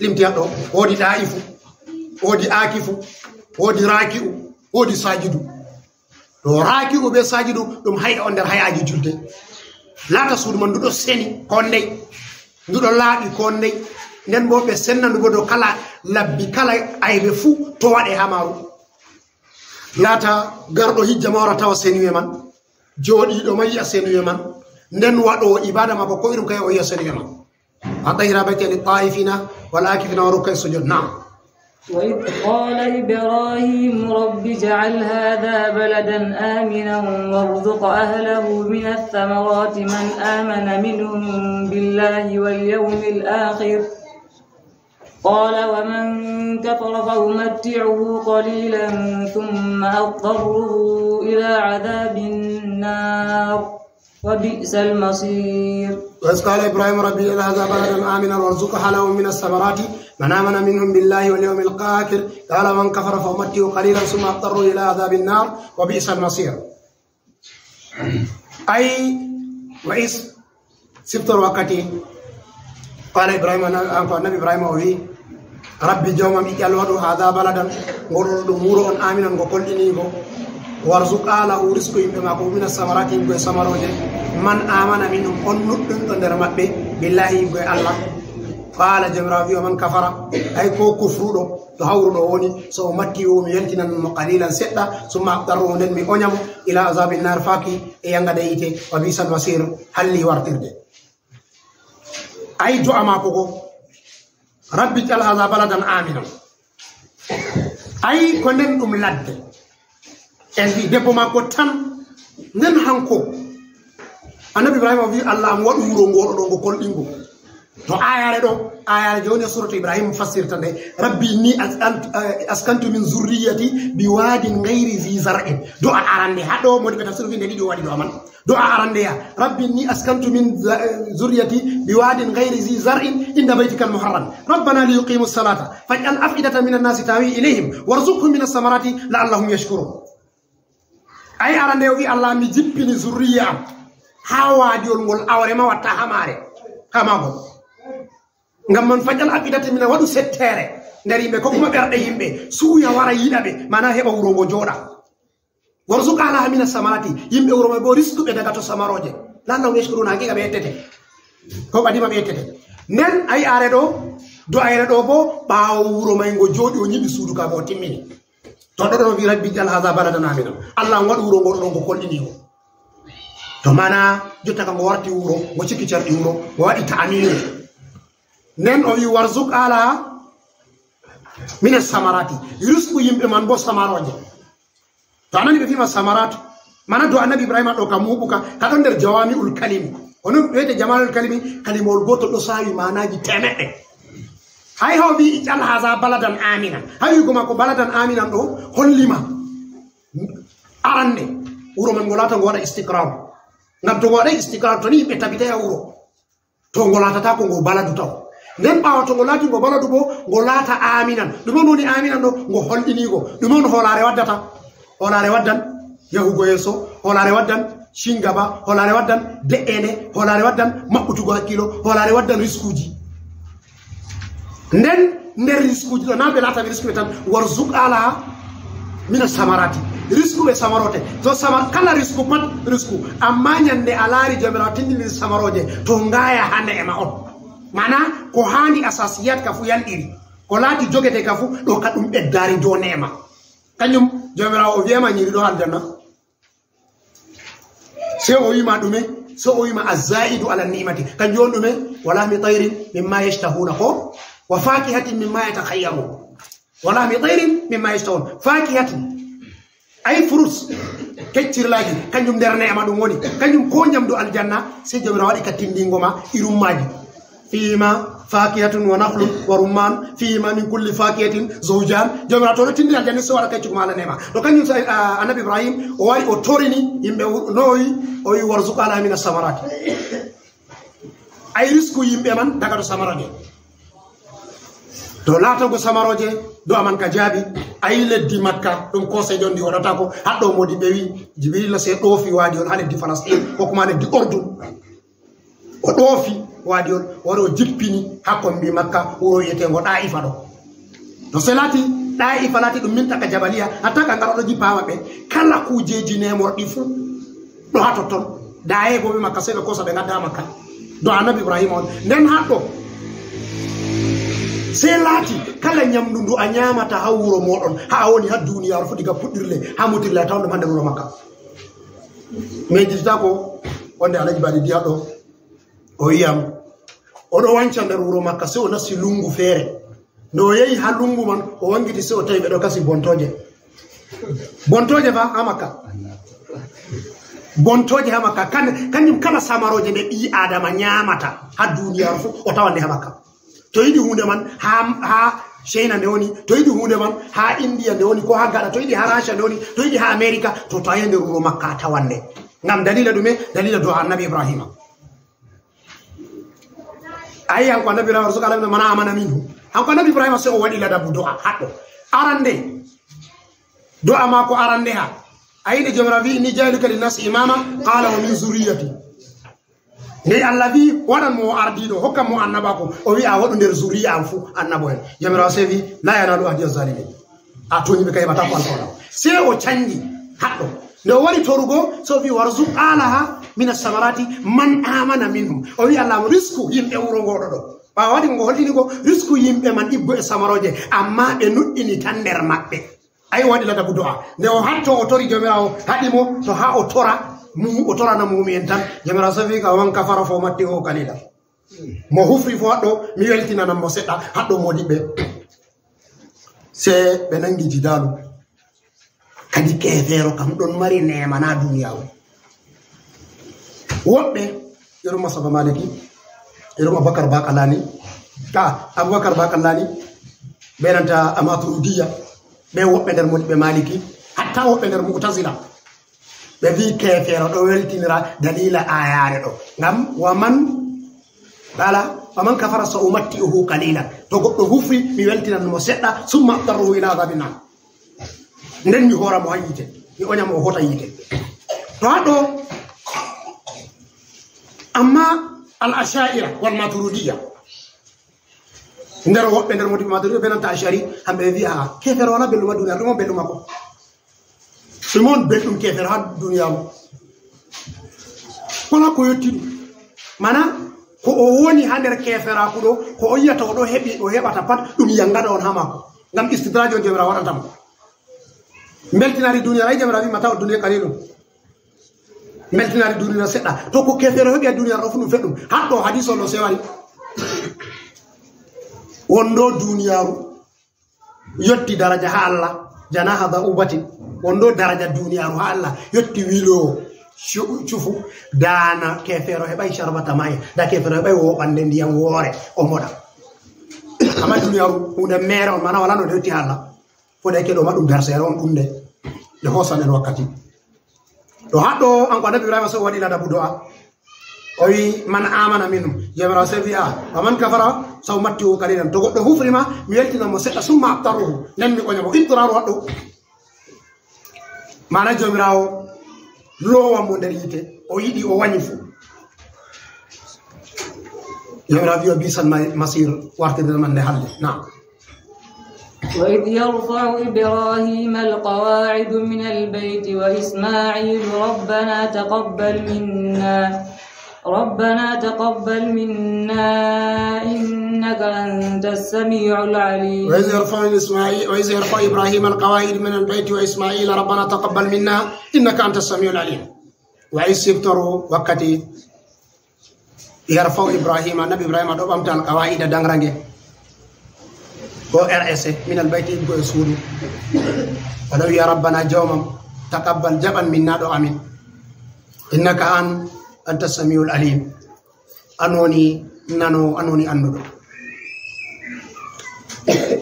limti haɗɗo, woodi ɗa'ifu, woodi akifu, woodi raki'u, woodi sajidu. To raki'u be sajidu, ɗum hay'a on nder hay'aaji julde. Laata suudu man ndu ɗo seni ko ndey, ndu ɗo laaɓi ko ndey. Nden bo ɓe senna ndu bo dow kala labbi, kala aybe fu to waɗe ha maaru. Laata garɗo hijja ma wara tawa senuwe man, jooɗiiɗo ma yi'a senuwe man, nden waɗoowo ibaada maako ko irum kay o yi'a senuwe man. An tahira baytiya lit ta'ifina wal akifina wa rukka'i sujud. Na'am. وإذ قال إبراهيم رب اجعل هذا بلدا آمنا وارزق أهله من الثمرات من آمن منهم بالله واليوم الآخر قال ومن كفر فأمتعه قليلا ثم أضطره إلى عذاب النار وبئس المصير. وإذ قال إبراهيم رب اجعل هذا بلدا آمنا وارزق أهله من الثمرات من آمن منهم بالله واليوم الآخر قال ومن كفر فأمتعه قليلا ثم أضطره إلى عذاب النار وبئس المصير. Ay, wa is, Siftor wakkati, qala Ibrahima, na-, an ko Annabi Ibrahima o wi, "Rabbi, Joomam, ij'al, waɗu, hadha baladan, ngol ɗum wuro on, aminan, ngo kolɗiniigo. Warzuq ahlahu, risku yimɓe maako, mina samarati, yimɓe samarooje, man amana minhum, on nuɗɗinɗo nder maɓɓe, billahi, yimɓe Allah." Qala, Joomiraawo wi, "Wa man kafara, ay ko kufruɗo, to hawruɗo woni, so o matti o, mi weltinan mo qalilan, seɗɗa, summa adtarruhu, nden mi oñamo, ila azabi nar, faaki e yangade yiite, wa bi'sal masir, halli wartirde." Ay du'a maako ko, "Rabbi ij'al hadha baladan aminan." Ay ko nden ɗum ladde. En mbi debbo maako tan. Nden hanko, Annabi Ibrahima o wi, "Allah am, waɗu wuro ngo ɗo, ngo kolɗingo." To ayare ɗo, ayare je woni e suratu Ibrahim fassirta nde, "Rabbi inni askantu, eh, askantu min zurriyati bi wadin ghayri zi zar'in." Du'a arande ha ɗo, modi ɓe tafsir wi nde ɗiɗi o waɗi ɗo man. Du'a arandeya, "Rabbi inni askantu min za-, zurriyati bi wadin ghayri zi zar'in inda baytikal muharram. Rabbana li yuqimu salata, faj'al af'idatan minan nasi tahwi ilayhim, warzuqhum minas samarati la'allahum yashkurun." Ay arande o wi, "Allah, mi jippini zurriya am ha wadiwol ngol awre ma watta hamare, hamagol. Ngam man faj'al af'idatan mina, waɗu settere nder yimɓe, ko kuma ɓerɗe yimɓe, suuya wara yiɗa ɓe, mana heɓa wuro ngo jooɗa. Warzuq ahlahu mina samarati, yimɓe wuro may bo risku ɓe daga to samarooje. La'allahum yashkuruna, haqiqa ɓe ettete. Ko ɓadima ɓe ettete." Nden ay are ɗo, do ayre ɗo bo, ɓaawo wuro may ngo jooɗi, o nyiɓi suudu ka bo o timmini. To ɗo ɗo wi, "Rabbi ij'al hadha baladan aminan." Allah, on waɗu wuro ngo ɗo ngo kolɗiniigo. To mana jotta ka ngo warti wuro, ngo cikki carɗi wuro, ngo waɗi ta'aminu. Nden o wi, "Warzuq ahlahu mina samarati." Risku yimɓe man bo samarooje. To a nani ɓe fima samaratu, mana do Annabi Ibrahima ɗo ka muɓuka, ka ɗon nder jawami'ul kalimi. Ono wiyete jawami'ul kalimi, kalimawol gotol ɗo sawi manaji temeɗɗe. Hay haw bi ij'al hadha baladan aminan. Hay wigo mako baladan aminan ɗo holli ma. Arande, wuro man ngo laata ngo waɗa istiqrar. Ngam to ngo waɗa istiqrar, to ni yimɓe tabitay ha wuro, to ngo laatata ko ngo baladu taw. Nden ɓaawo to ngo laati ngo baladu bo, ngo laata aminan. Ɗume on woni aminan ɗo? Ngo holɗiniigo. Ɗume on hoolaare waddata? Hoolaare waddan yahugo yeeso, hoolaare waddan cingaba, hoolaare waddan de'ende, hoolaare waddan maɓɓutugo hakkiilo, hoolaare waddan riskuuji. Nden nder riskuuji ɗo, na ɓe laatani riskuɓe tan, warzuq ahlahu mina samarati. Riskuɓe samarote. To sama-, kala risku pat risku. Amma nyande a laari Jawmiraawo tindini samarooje, to ngaaya ha ne'ema on. Mana ko haandi asasiyat ka fu yalɗiri. Ko laati jogete ka fu, ɗo ka ɗum ɓeddaari dow ne'ema. Kanjum Jawmiraawo o wi'ama nyiri ɗo aljanna. Sey o wima ɗume? Sey o wima azzaidu ala ni'mati. Kanjum on ɗume? "Wa lahmi tayrin mimma yashtahuna," ko? "Wa fakihatin mimma yatakhayyarun." "Wa lahmi tayrin mimma yashtahun." Fakihatin. Ay fruits. Keccirlaaji. Kanjum nder ne'ema ɗum woni. Kanjum ko nyamdu aljanna, sey Jawmiraawo waɗi ka tindingo ma irum maaji. "Fihima fakihatun wa nakhlun wa rumman, fihima min kulli fakihatin zawjan." Jawmiraawo to ɗo tindi aljanna, sey waɗa keccu ko mala ne'ema. To kanjum sa, a, Annabi Ibrahim, o wari, o torini yimɓe wuro, no o wi, o wi, "Warzuq ahlahu mina samarati." Ay risku yimɓe man daga to samarooje. To laatogo samarooje, do aman ka jaabi, ay leddi Makka, ɗum ko sey jondi waɗata ko, haɗɗo modi ɓe wi, Jibril sey ɗoofi waadi on ha leddi Falastin, ko kuma leddi Urdun. O ɗoofi waadi on, wari o jippini ha kombi Makka, wuro wi'etengo Ɗaa'ifa ɗo. To sey laati, Ɗaa'ifa laati ɗum mintaka jabaliya, hatta ka ngara ɗo jippa ha maɓɓe, kala kujeji nemorɗi fu ɗo ha totton. Daaye bo ɓe Makka, sey ɓe kosa ɓe ngadda ha Makka. Do Annabi Ibrahima on. Nden haɗɗo, sey laati, kala nyamdu ndu a nyamata ha wuro moɗon, ha a woni ha duniyaaru fu, diga puɗɗirle ha mutirle, a tawan ɗum ha nder wuro Makka. Mi yejjitata ko wonde Alhaji Badi Diya ɗo, o wiyam, o ɗo wanca nder wuro Makka, sey o nasti lungu feere. Nde o yehi ha lungu man, o wangiti, sey o tawi ɓe ɗo kasi bontooje. Bontooje fa ha Makka. Bontooje ha Makka. Kan-, kanjum kala samarooje nde ɓii Adama nyamata ha duniyaaru fu, o tawan nde ha Makka. To yiɗi huunde man ha, ha China nde woni, to yiɗi huunde man ha India nde woni, ko ha Ghana, to yiɗi ha Russia nde woni, to yiɗi ha America, to tawi nder wuro Makka a tawan nde. Ngam dalila ɗume? Dalila du'a Annabi Ibrahima. Ayi, hanko Annabi Ibrahima, "Warzuq ahlahu mina man amana minhum." Hanko Annabi Ibrahima sey o waɗi ladabu du'a haɗɗo. Arande. Du'a maako arande ha. Ayi nde Jawmiraawo wi, "Inni ja'iluka linnasi imama," qala, "Wa min zurriyati." Nde Allah wi waɗan mo o ardiiɗo, hokkan mo annabaaku, o wi a waɗu nder zuriya am fuu annabo en. Joomiraawo sey wi, "La yanalu ahdi zalimin." A tooñi ɓe kay heɓata ko alkawal am. Sey o canji haɗɗo. Nde o wari torugo, so o wi, "Warzuq alaha mina samarati man amana minhum." O wi, "Allah am, risku yimɓe wuro ngo ɗo ɗo." Ɓaawo waɗi ngo hollini ngo, "Risku yimɓe man ɗiggo e samarooje, ammaa ɓe nuɗɗini tan nder maɓɓe." Ay waɗi ladabu du'a. Nde o hatto o tori Joomiraawo, haɗi mo, to haa o tora, mu-, o torana muumi'en tan. Joomiraawo sey wi, "Wa man kafara fa umatti'uhu qalila." Mo hufri fo haɗɗo, mi weltinan mo seɗɗa, haɗɗo moodiɓɓe. Sey ɓe nangi jidaalu. Kadi keefeero kam ɗon mari neema na duniyaaru. Woɓɓe, irin masaba Maliki, irin Abubakar Bakalani, ka Abubakar Bakalani, ɓe nanta Amaturudiya, ɓe woɓɓe nder moodiɓɓe Maliki, hatta woɓɓe nder Mu'tazila. Ɓe wi keefeero ɗo weltinira dalila ayaare ɗo. Ngam wa man, qala, "Wa man kafara sa umatti'uhu qalilan." To goɗɗo hufri, mi weltinan mo seɗɗa, "Summa adtarruhu ila adhabin nar." Nden mi hoora mo haa yiite, mi oña mo o hota yiite. To haa ɗo, amma al asha'ira wal maturidiya, nder woɓɓe nder moodiɓɓe maturidiya, ɓe nanta ashari, hamɓe ɓe wi'a, "Keefeero wala belɗum haa duniya, ɗum on belɗum makko." Ɗum on belɗum keefeero haa duniyaaru. Wala ko yotti ɗum. Mana, ko o woni haa nder keeferaaku ɗo, ko o yi'ata o ɗo heɓi, o heɓata pat, ɗum yangata on haa maako. Ngam istidraaji on Joomiraawo waɗanta mo. Mbeltinari duniyaaru, ay Joomiraawo wi, "Mataa'u dunya qalilun." Mbeltinari duniyaaru seɗɗa. To ko keefeero heɓi haa duniyaaru ɗo fu ɗum feɗɗum. Haa ɗo hadiis on ɗo sey wari. Won ɗo duniyaaru yotti daraja haa Allah, janaha ba'udatin. Won ɗo daraja duniyaaru haa Allah yotti wilo cu-, cufu, dana keefeero heɓay sharbata ma'in, da keefeero heɓay woɓande ndiyam woore, o moɗa. Amma duniyaaru huunde meere on, mana wala no nde yotti haa Allah. Fodde ke ɗo ma ɗum berseere on ɗum nde, nde hoosan en wakkati. To haa ɗo, an ko Annabi Ibrahima so waɗi ladabu du'a. O wi, "Man amana minhum." Joomiraawo sey wi'a, "Wa man kafara, sa umatti'uhu qalilan." To goɗɗo hufri ma, mi weltinan mo seɗɗa, "Summa adtarruhu." Nden mi oña mo. Idraaru haa ɗo. Mana Joomiraawo loowan mo nder yiite. O yiɗi o wañi fu. Joomiraawo wi, "Wa bi'sal ma-, masir." Wartirde man nde halli. Naam. وإذ يرفع إبراهيم القواعد من البيت وإسماعيل ربنا تقبل منا، ربنا تقبل منا إنك أنت السميع العليم. وإذ يرفع إسماعيل، وإذ يرفع إبراهيم القواعد من البيت وإسماعيل ربنا تقبل منا إنك أنت السميع العليم. Wa iz, siftoro wakkati yarfa'u Ibrahima, Annabi Ibrahima ɗo ɓamta alqawaa'ida danrange. Ko R S E, min albayti, ko e suudu. O ɗo wi'a, "Rabbana, joomam, taqabbal, jaɓan, minna, ɗo amin. Innaka, an, anta samiul alim. An woni nano, an woni annduɗo."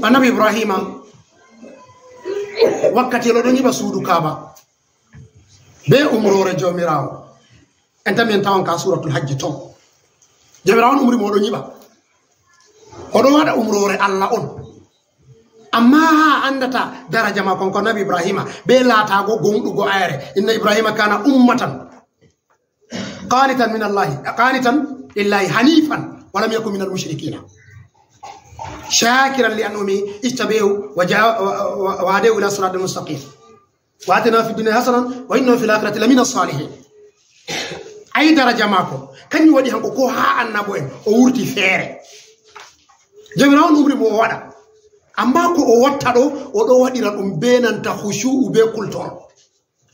Annabi Ibrahima, wakkati o ɗo nyiɓa suudu Kaaba, be umroore Joomiraawo. En tami en tawan ka Suuratul Hajji ton. Joomiraawo on umri mo o ɗo nyiɓa. O ɗo waɗa umroore Allah on. Amma haa anndata daraja maako kanko Annabi Ibrahima, be laataago goonɗugo ayre. Inna Ibrahima kana ummatan qanitan min Allahi, qanitan lillahi hanifan wa lam yakun minal mushrikina. Shakiran li an'umihi ijtabahu wa ja-, wa, wa, wa hadahu ila siratin mustaqim. Wa atina fid dunya hasana wa innahu fil akhirati lamina salihin. Ay daraja maako, kanjum waɗi hanko ko haa annabo en, o wurti feere. Joomiraawo on umri mo o waɗa. Amma ko o watta ɗo, o ɗo waɗira ɗum be nanta khushu'u be kultoro.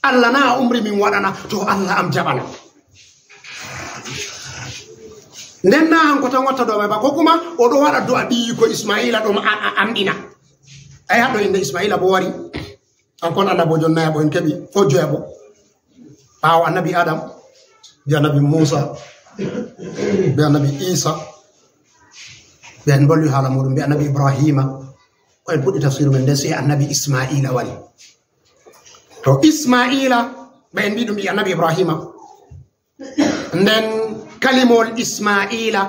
Allah na a umri min waɗana, to Allah am jaɓana. Nden na hanko tan watta do'a mai ba, ko kuma o ɗo waɗa do'a ɓiyiiko Ismaila ɗum a, a, amɗina. Ay haɗo innde Ismaila bo wari. An kon annabojo nayaɓo en keɓi, fof joyaɓo. Ɓaawo annabi Adam, be annabi Musa, be annabi Isa, be en bolwi haala muɗum, be annabi Ibrahima. Ko en puɗɗi tafsiru men nden, sey annabi Ismaila wari. To Ismaila, ɓe en mbi ɗum ɓii annabi Ibrahima. Nden kalimol Ismaila,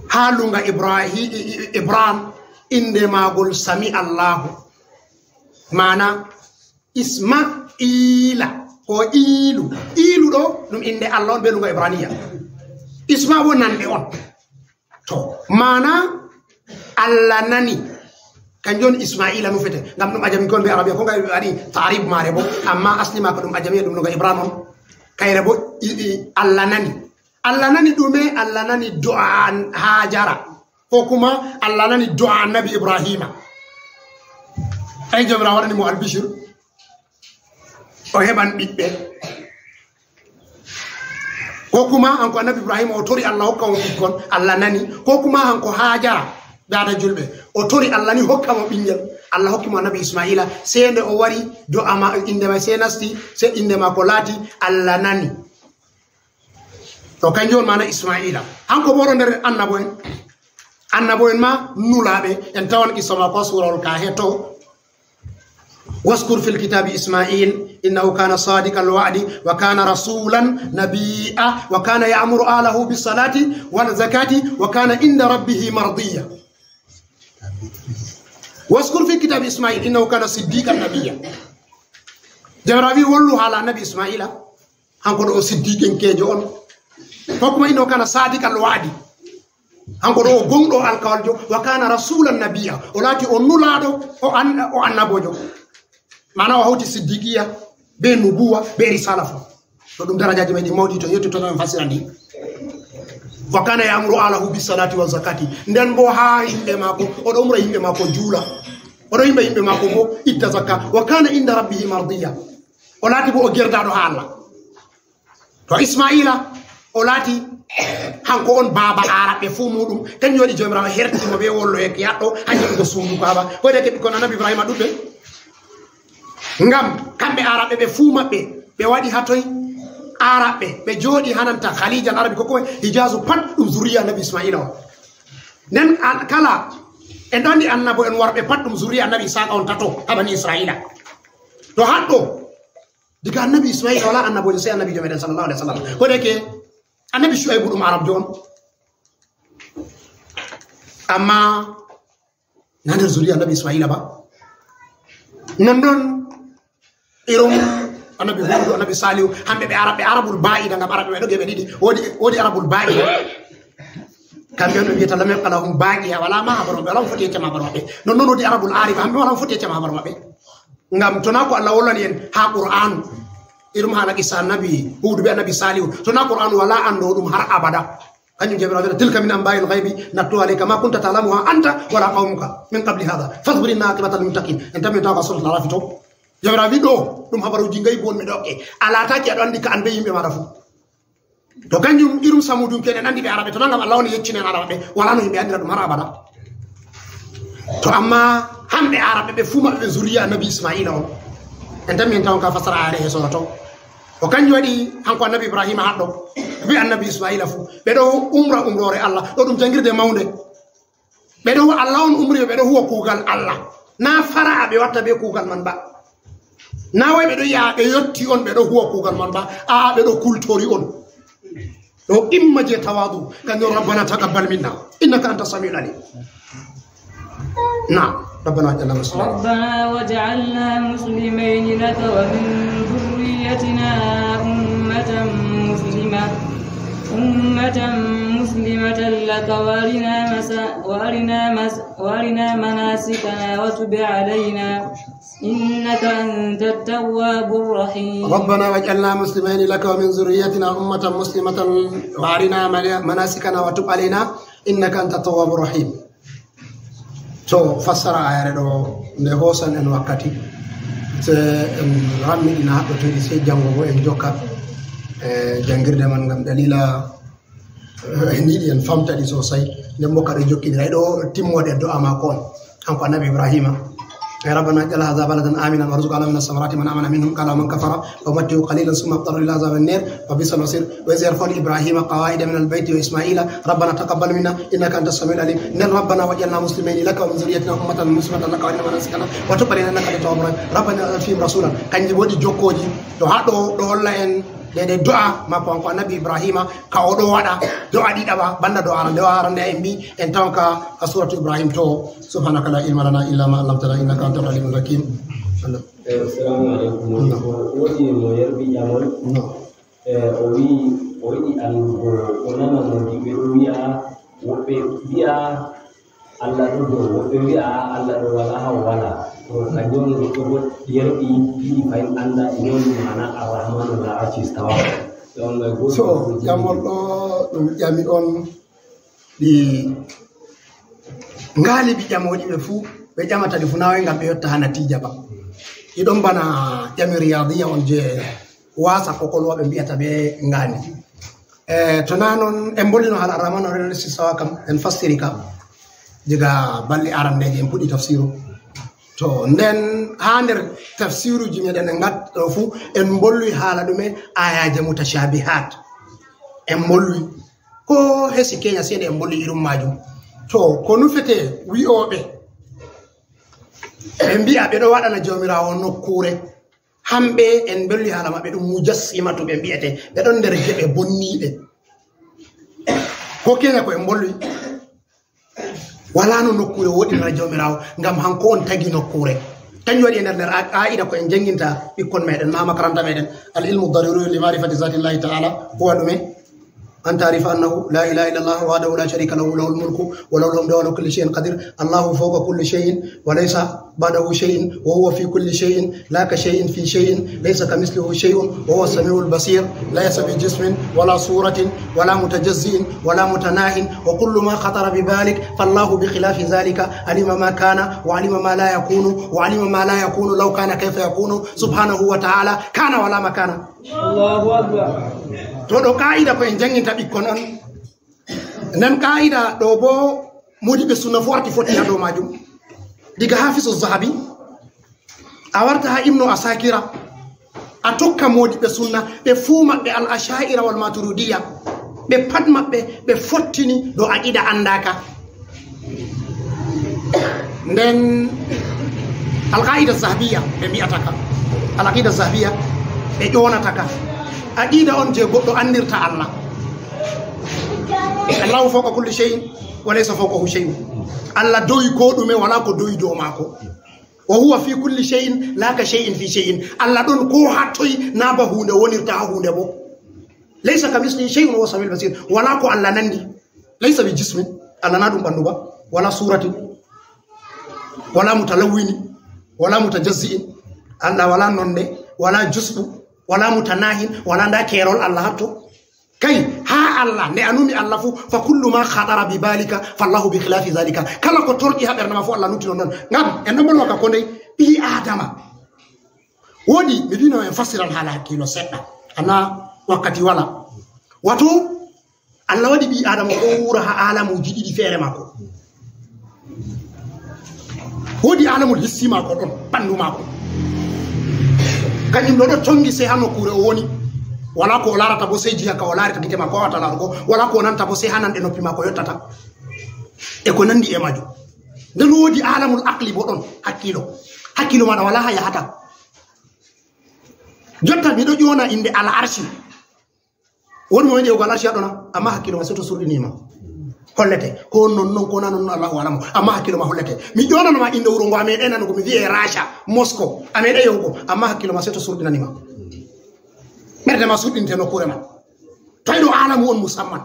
haa lunga Ibrahi-, i-, i-, Ibrahim, innde maagol Sami Allahu. Maana Ismaila, Ko iilu. Iilu ɗo, ɗum innde Allah on be luga Ibraniya. Isma wo nanɗe on. To, maana Allah nani. Kanjum on Ismaila nufete. Ngam ɗum ajami kon be Arabiya, ko ngam ɓe waɗi taarib maare bo. Amma asli maako ɗum ajamiya, ɗum luga Ibrahim on. Kayre bo, i, i, Allah nani. Allah nani ɗume? Allah nani du'a an Hajara. Ko kuma Allah nani du'a Annabi Ibrahima. Ay, Jawmiraawo waɗani mo albishir. O heɓan ɓiɓɓe. Ko kuma hanko Annabi Ibrahima o tori Allah hokka mo ɓikkon, Allah nani. Ko kuma hanko Hajara, daada julɓe, o tori Allah ni hokka mo ɓingel. Allah hokki mo Annabi Ismaila. Sey nde o wari du'a ma, innde mai sey nasti, sey innde maako laati Allah nani. To kanjum on maana Ismaila. Hanko bo ɗo nder annabo'en. Annabo'en ma nulaaɓe, en tawan qissa maako ha suurawol Kahe to. Waskur fil kitabi Ismail, innahu kana sadiqal wa'di, wa kana rasulan nabiyya, wa kana ya'muru ahlahu bis salati wal zakati, wa kana inda rabbihi mardiya. Waskur fil kitabi Ismail, innahu kana siddiqan nabiyya. Jawmiraawo wi, wollu haala Annabi Ismaila. Hanko ɗo o siddiqinkeejo on. Ko kuma innahu kana sadiqal wa'di. Hanko ɗo o gomɗo alkawaljo. Wa kana rasulan nabiyya. O laati o nulaaɗo, o an-, o annabojo. Maana o hawti siddiqiya, be nubuwa, be risala fu. To ɗum darajaji mai ɗi mawɗi to yetti to ɗon fasira ndi. Wa kana ya'muru ahlahu bis salati wa zakati. Nden bo ha yimɓe maako, o ɗo umra yimɓe maako juula. O ɗo umra yimɓe maako bo itta zakka. Wa kana inda rabbihi mardiya. O laati bo o gerdaɗo ha Allah. To Ismaila, o laati hanko on baaba Aaraɓe fuu muɗum. Kanjum waɗi Jawmiraawo herti mo be wolloye yaɗɗo ha nyiɓugo suudu Kaaba. Ko de ke ɓikkon Annabi Ibrahima ɗuɗɓe. Ngam kamɓe Aaraɓe ɓe fuu maɓɓe, ɓe waɗi ha toy? Aaraɓe, ɓe jooɗi ha nanta Khaliija Al Arabi ko koye Hijaazu pat ɗum zuriya Annabi Ismaila on. Nden an-, kala en ɗo andi annabo'en warɓe pat ɗum zuriya Annabi Isaaqa on tato ha Bani Israila. To haɗɗo, diga Annabi Ismaila wala annabojo sey Annabijo meɗen sallallahu alaihi wasallam. Ko de ke Annabi Shu'aibu ɗum Arabjo on. Amma na nder zuriya Annabi Ismaila ba. Non non irum Annabi Hudu, Annabi Salihu, hamɓe ɓe Arab, ɓe Arabul Ba'ida, ngam Arabɓe ɓe ɗo geɓe ɗiɗi. Wodi, wodi Arabul Ba'ida. Kamɓe on ɓe mbiyata lam yabqa lahum baqiya, wala ma habar maɓɓe, wala mo foti yecca ma habar maɓɓe. Non non wodi Arabul Arib, hamɓe wala mo foti yecca ma habar maɓɓe. Ngam to na ko Allah wollani en ha Qur'anu, irum hala qissa Annabi Hudu be Annabi Salihu, to na Qur'anu wala ando ɗum har abada. Kanjum Jawmiraawo wi'ata, tilka min anba'il ghaibi naqussuha alayka ma kunta ta'lamuha anta wala qaumuka min qabli hadha. Fasbir inna aqibatal muttaqin. En tammi tawa ka suratul Araf to. Jawmiraawo wi ɗo, ɗum habaruji gaibu on mi ɗo hokke. A laataki aɗo andi ka an be yimɓe maɗa fu. To kanjum irum Samudunke'en en andi ɓe Araɓe, to na ngam Allah woni yeccini en Araɓe, wala no yimɓe andira ɗum har abada. To amma hamɓe Araɓe ɓe fuu maɓɓe ɓe zuriya Annabi Ismaila on. En tammi en tawan ka fasara ayare he sura to. O kanjum waɗi hanko Annabi Ibrahima haɗɗo, be Annabi Ismaila fu. Ɓe ɗo umra umroore Allah, ɗo ɗum jangirde maunde. Ɓe ɗo, Allah on umri ɓe, ɓe ɗo huwa kuugal Allah. Na fara'a ɓe watta be kuugal man ba. Na wai ɓe ɗo yi'a ɓe yotti on, ɓe ɗo huwa kuugal man ba. A'a, ɓe ɗo kultori on. Ɗo imma je tawadu, kanjum, rabbana taqabbal minna, innaka anta samiul alim. Na'am. ربنا واجعلنا مسلمين. ربنا واجعلنا مسلمين لك ومن ذريتنا أمة مسلمة، أمة مسلمة لك وأرنا مس-، وأرنا مس-، وأرنا مناسكنا وتب علينا إنك أنت التواب الرحيم. ربنا واجعلنا مسلمين لك ومن ذريتنا أمة مسلمة وأرنا من-، مناسكنا وتب علينا إنك أنت التواب الرحيم. To fassara ayare ɗo nde hoosan en wakkati, se en rammiɗina haɗɗo toyɗi, sey janngo bo en jokka, e, janngirde man, ngam dalila, e, en yiɗi en famta ɗi sosai. Nden bo ka ɗo jokkidira, e ɗo timmoode do'a maako on, kanko Annabi Ibrahima. E, ربنا اجعل هذا بلدا آمنا وارزق أهله من الثمرات من آمن منهم قال ومن كفر فأمتعه قليلا ثم أضطره إلى عذاب النار وبئس المصير. وإذ يرفع إبراهيم القواعد من البيت وإسماعيل ربنا تقبل منا إنك أنت السميع العليم. Nden ربنا واجعلنا مسلمين لك ومن ذريتنا أمة مسلمة لك وأرنا مناسكنا وتب علينا إنك أنت التواب الرحيم. ربنا وابعث فيهم رسولا. Kanji bo ɗi jokkooji. To haa ɗo, ɗo holla en nde, nde do'a maako kanko Annabi Ibrahima, ka o ɗo waɗa do'a ɗiɗaɓa, banda do'a arande. Do'a arande en mbi en tawan ka, ka suratu Ibrahim to. سبحانك لا علم لنا إلا ما علمتنا إنك أنت العليم الحكيم. Allo. Eh, assalamu alaikum. No. Ko woni mo yerɓi ƴamol? No. Eh, o wi, o yiɗi anndugo, o nana mo ndi ɓe ɗo wi'a, woɓɓe wi'a Allah ɗo dow, woɓɓe wi'a Allah ɗo wala, ha o wala. To kanjum on goɗɗo bo yerɓi yiɗi fahin annda ɗume woni maana Arrahmanu ala arshi istawa. Ɗon mai goɗɗo So, goɗɗo ƴamol ɗo ɗum ƴami on ɗi ngaali ɓi ƴamooɗi ɓe fuu, ɓe ƴamata ɗi fuu na wayi ngam ɓe yotta haa natiija ba. Ɗi ɗon bana ƴami riyadiya on je wasa kokolwa ɓe mbi'ata ɓe ngaani. Eh, to na non en mbolino haala Arrahmanu ala arshi istawa kam, en fassiri ka diga balɗe arandeeje en puɗɗi tafsiru. To nden haa nder tafsiruji meɗen en ngat ɗo fuu en mbolwi haala ɗume ayaje mutashabihat. En mbolwi ko hesi Kenya seeɗa en mbolwi irum majum. To ko nufete wi'ooɓe ɓe mbi'a ɓe ɗo waɗana Jawmiraawo nokkuure. Hamɓe en mbolwi haala maɓɓe ɗum mujassimatu ɓe mbi'ete. Ɓe ɗon nder geɓe bonniiɗe. Ko Kenya ko en mbolwi. Wala no nokkuure woɗinira Jawmiraawo, ngam hanko on tagi nokkuure. Kanjum waɗi e nder, nder a-, qaa'ida ko en jannginta ɓikkon meɗen, haa makaranta meɗen. Al ilmu daruri li ma'rifati zati Llahi ta'ala, huwa ɗume? An ta'rifa annahu la ilaha illa Allah wahdahu la sharika lahu, lahul mulku wa lahul hamdu wa ala kulli shay'in qadir. Allahu fawqa kulli shay'in wa laysa بعده شيء وهو في كل شيء لا كشيء في شيء ليس كمثله شيء وهو السميع البصير ليس بجسم ولا صورة ولا متجزئ ولا متناه وكل ما خطر ببالك فالله بخلاف ذلك علم ما كان وعلم ما لا يكون وعلم ما لا يكون لو كان كيف يكون سبحانه وتعالى كان ولا مكان. Allahu Akbar. To ɗo qaa'ida ko en jannginta ɓikkon on. Nden qaa'ida ɗo bo moodiɓɓe sunna fuu arti fotti haa dow maajum. Diga Hafizu Zahabi, a warta haa Ibnu Asakira, a tokka moodiɓɓe sunna, ɓe fuu maɓɓe al Asha'ira wal Maturidiya, ɓe pat maɓɓe ɓe fottini dow aqida anndaaka. Nden al qaa'ida Zahabiya ɓe mbi'ata ka, al aqida Zahabiya ɓe ƴoonata ka. Aqida on je goɗɗo anndirta Allah. Allahu fawqa kulli shay'in wa laysa fawqahu shay'un. Allah dowi ko ɗume, wala ko dowi dow maako. Wa huwa fi kulli shay'in la ka shay'in fi shay'in. Allah ɗon ko haa toy, na ba huunde wonirta haa huunde bo. Laysa ka mislihi shay'un wa huwa samiul basir. Wala ko Allah nandi. Laysa bi jismin. Allah na ɗum ɓandu ba. Wala suratin. Wala mutalawwini. Wala mutajazzi'in. Allah wala nonde. Wala jusɓu. Wala mutanahin. Wala nda keerol Allah hatto. Kay, haa Allah, nde a numi Allah fu, fa kullu ma khatara bi balika, fallahu bi khilafi zalika. Kala ko torƴi haa ɓernde ma fu, Allah lutti non non. Ngam, en ɗon mbolwa ka ko ndey, ɓii Adama. Woodi, mi wino en fassiran haala hakkiilo seɗɗa. Ana wakkati wala. Wato, Allah waɗi ɓii Adama o wuura haa aalamuuji ɗiɗi feere maako. Woodi alamul hissi maako ɗon, ɓandu maako. Kanjum ɗo ɗo tongi sey haa nokkuure o woni. Wala ko o larata bo sey jiha ka o larata gite maako wawata larugo. Wala ko o nanta bo sey haa nanɗe noppi maako yottata. E ko nandi e maajum. Nden woodi alamul aqli bo ɗon, hakkiilo. Hakkiilo maaɗa wala haa yahata. Jotta miɗo ƴoona innde Al Arshi. Woni mo woni e ugal arshi aɗona, amma hakkiilo ma seto surɗinima. Hollete, ko non non, ko na non non, Allahu alamu. Amma hakkiilo ma hollete. Mi ƴonano ma innde wuro ngo a meɗe nanugo, mi wi'e Rasha, Moscow, a meɗe yahugo, amma hakkiilo ma seto surɗinanima. Ɓernde ma surɗinte nokkuure ma. Tawi ɗo alamu on musamman.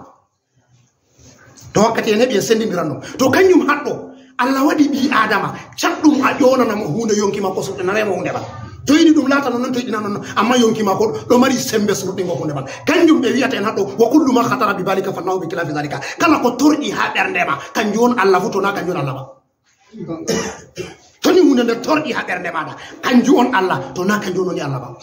To wakkati en heɓi en sendindiranno. To kanjum haɗɗo, Allah waɗi ɓii Adama, caɗɗum a ƴonana mo huunde yonki makko surɗinanay mo huunde man. To yiɗi ɗum laata non non, to yiɗi na non non. Amma yonki makko ɗo mari sembe surɗingo huunde man. Kanjum ɓe wi'ata en haɗɗo, wa kullu ma khatara bi balika fannahu bi khilafi zalika. Kala ko torƴi haa ɓernde ma, kanjum on Allah fu, to na kanjum on Allah ba. To ni huunde nde torƴi haa ɓernde maaɗa, kanjum on Allah, to na kanjum on woni Allah ba.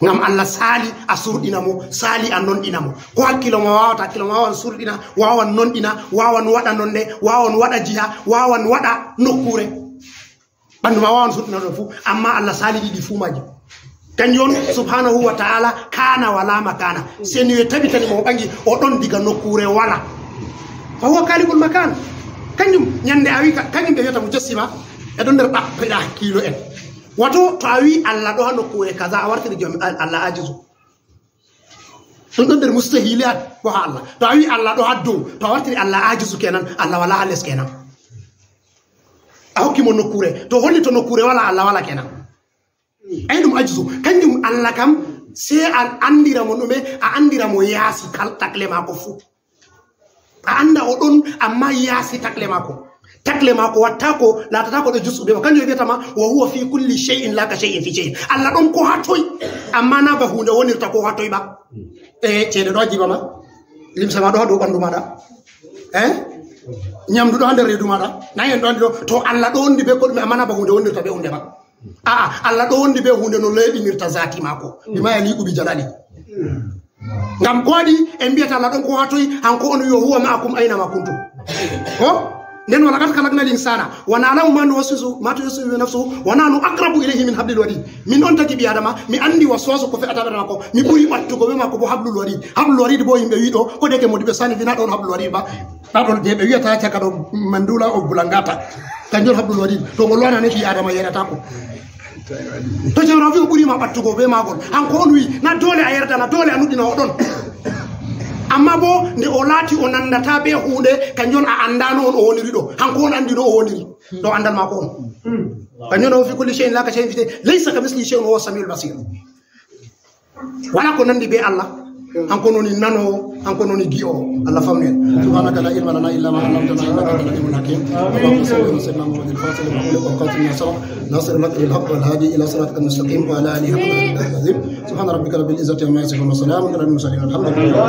Ngam Allah saali a surɗina mo, saali a nonɗina mo. Ko hakkiilo ma wawata, hakkiilo ma wawan surɗina, wawan nonɗina, wawan waɗa nonde, wawan waɗa jiha, wawan waɗa nokkuure. Ɓandu ma wawan surɗina ɗo fuu, amma Allah saali ɗiɗi fuu maaji. Kanjum on subhanahu wa ta'ala kana wala makana. Seni o tabitani mo o ɓangi, o ɗon diga nokkuure wala. Fa huwa khaliqul makan. Kanjum nyande a wi ka-, kanjum ɓe wiyata mujassima, e ɗon nder ɗaɓɓiɗa hakkiilo en. Wato, to a wi Allah ɗo haa nokkuure kaza, a wartiri jom-, Al-, Allah ajizu. Ɗum ɗon nder mustahilat ɗo haa Allah. To a wi Allah ɗo haa dow, to a wartiri Allah ajizu kenan, Allah wala haa les kenan. A hokki mo nokkuure. To holli to nokkuure wala, Allah wala kenan. Ay ɗum ajzu. Kanjum Allah kam, sey a anndira mo ɗume, a anndira mo yaasi kal takle maako fuu. A annda o ɗon, amma yaasi takle maako. Takle maako wattaako, laatataako ɗo jusɗude ma. Kanjum o wi'ata ma, "Wa huwa fi kulli shay'in la ka shay'in fi shay'in." Allah ɗon ko haa toy, amma na ba huunde wonirta ko haa toy ba. Eh, ceede ɗo haa jiiba ma. Limse ma ɗo haa dow ɓandu maaɗa. Eh? Nyamdu ɗo haa nder reedu maaɗa. Na en ɗo andi ɗo. To Allah ɗo wondi be ko ɗume, amma na ba huunde wonirta be huunde ba. A'a, Allah ɗo wondi be huunde no leeɓinirta zaati maako. Bima yaliqu bi jalali. Ngam ko waɗi en mbiyata Allah ɗon ko haa toy, hanko on wi'o, "Huwa ma'akum aina ma kuntum." Ko? Nden, "Wa laqad khalaqnal insana wa na'lamu ma tuwaswisu, ma tuwaswisu bihi nafsuhu wa nahnu aqrabu ilayhi min hablil warid." Min on tagi ɓii Adama, mi andi waswasu ko fe'ata ɓernde maako, mi ɓuri ɓattugo be maako bo hablul warid. Hablul warid bo yimɓe wi'i ɗo, ko deke modiɓɓe sani fina ɗon hablul warid ba. Na ɗon je ɓe wi'ata caka ɗo mandula o bulangata. Kanjum hablul warid. To ngol wona ne ɓii Adama yeɗataako. To Jawmiraawo wi'i o ɓuri ma ɓattugo be maagol. Hanko on wi'i, na doole a yerdana, doole a nuɗɗina o ɗon. Amma bo nde o laati o nandata be huunde, kanjum on a anndano on o woniri ɗo. Hanko on anndi no o woniri. Ɗo anndal maako on. Kanjum on o fi kulli shay'in la ka shay'in fi shay'in. Laysa ka mislihi shay'un wa huwa samiul basir. Wala ko nandi be Allah. Hanko noni nano, hanko noni gi'o. Allah famni en. Subhanaka la ilma lana illa ma allamtana innaka antal alimul hakim. Allahumma salli ala sayyidina Muhammadin al-fatih lima ughliqa wal khatim lima sabaq. Nasir al-haqq bil haqq wal hadi ila siratikal mustaqim wa ala alihi haqqa qadrihi al-azim. Subhana rabbika rabbil izzati amma yasifun wa salamun ala al-mursalin. Alhamdulillah.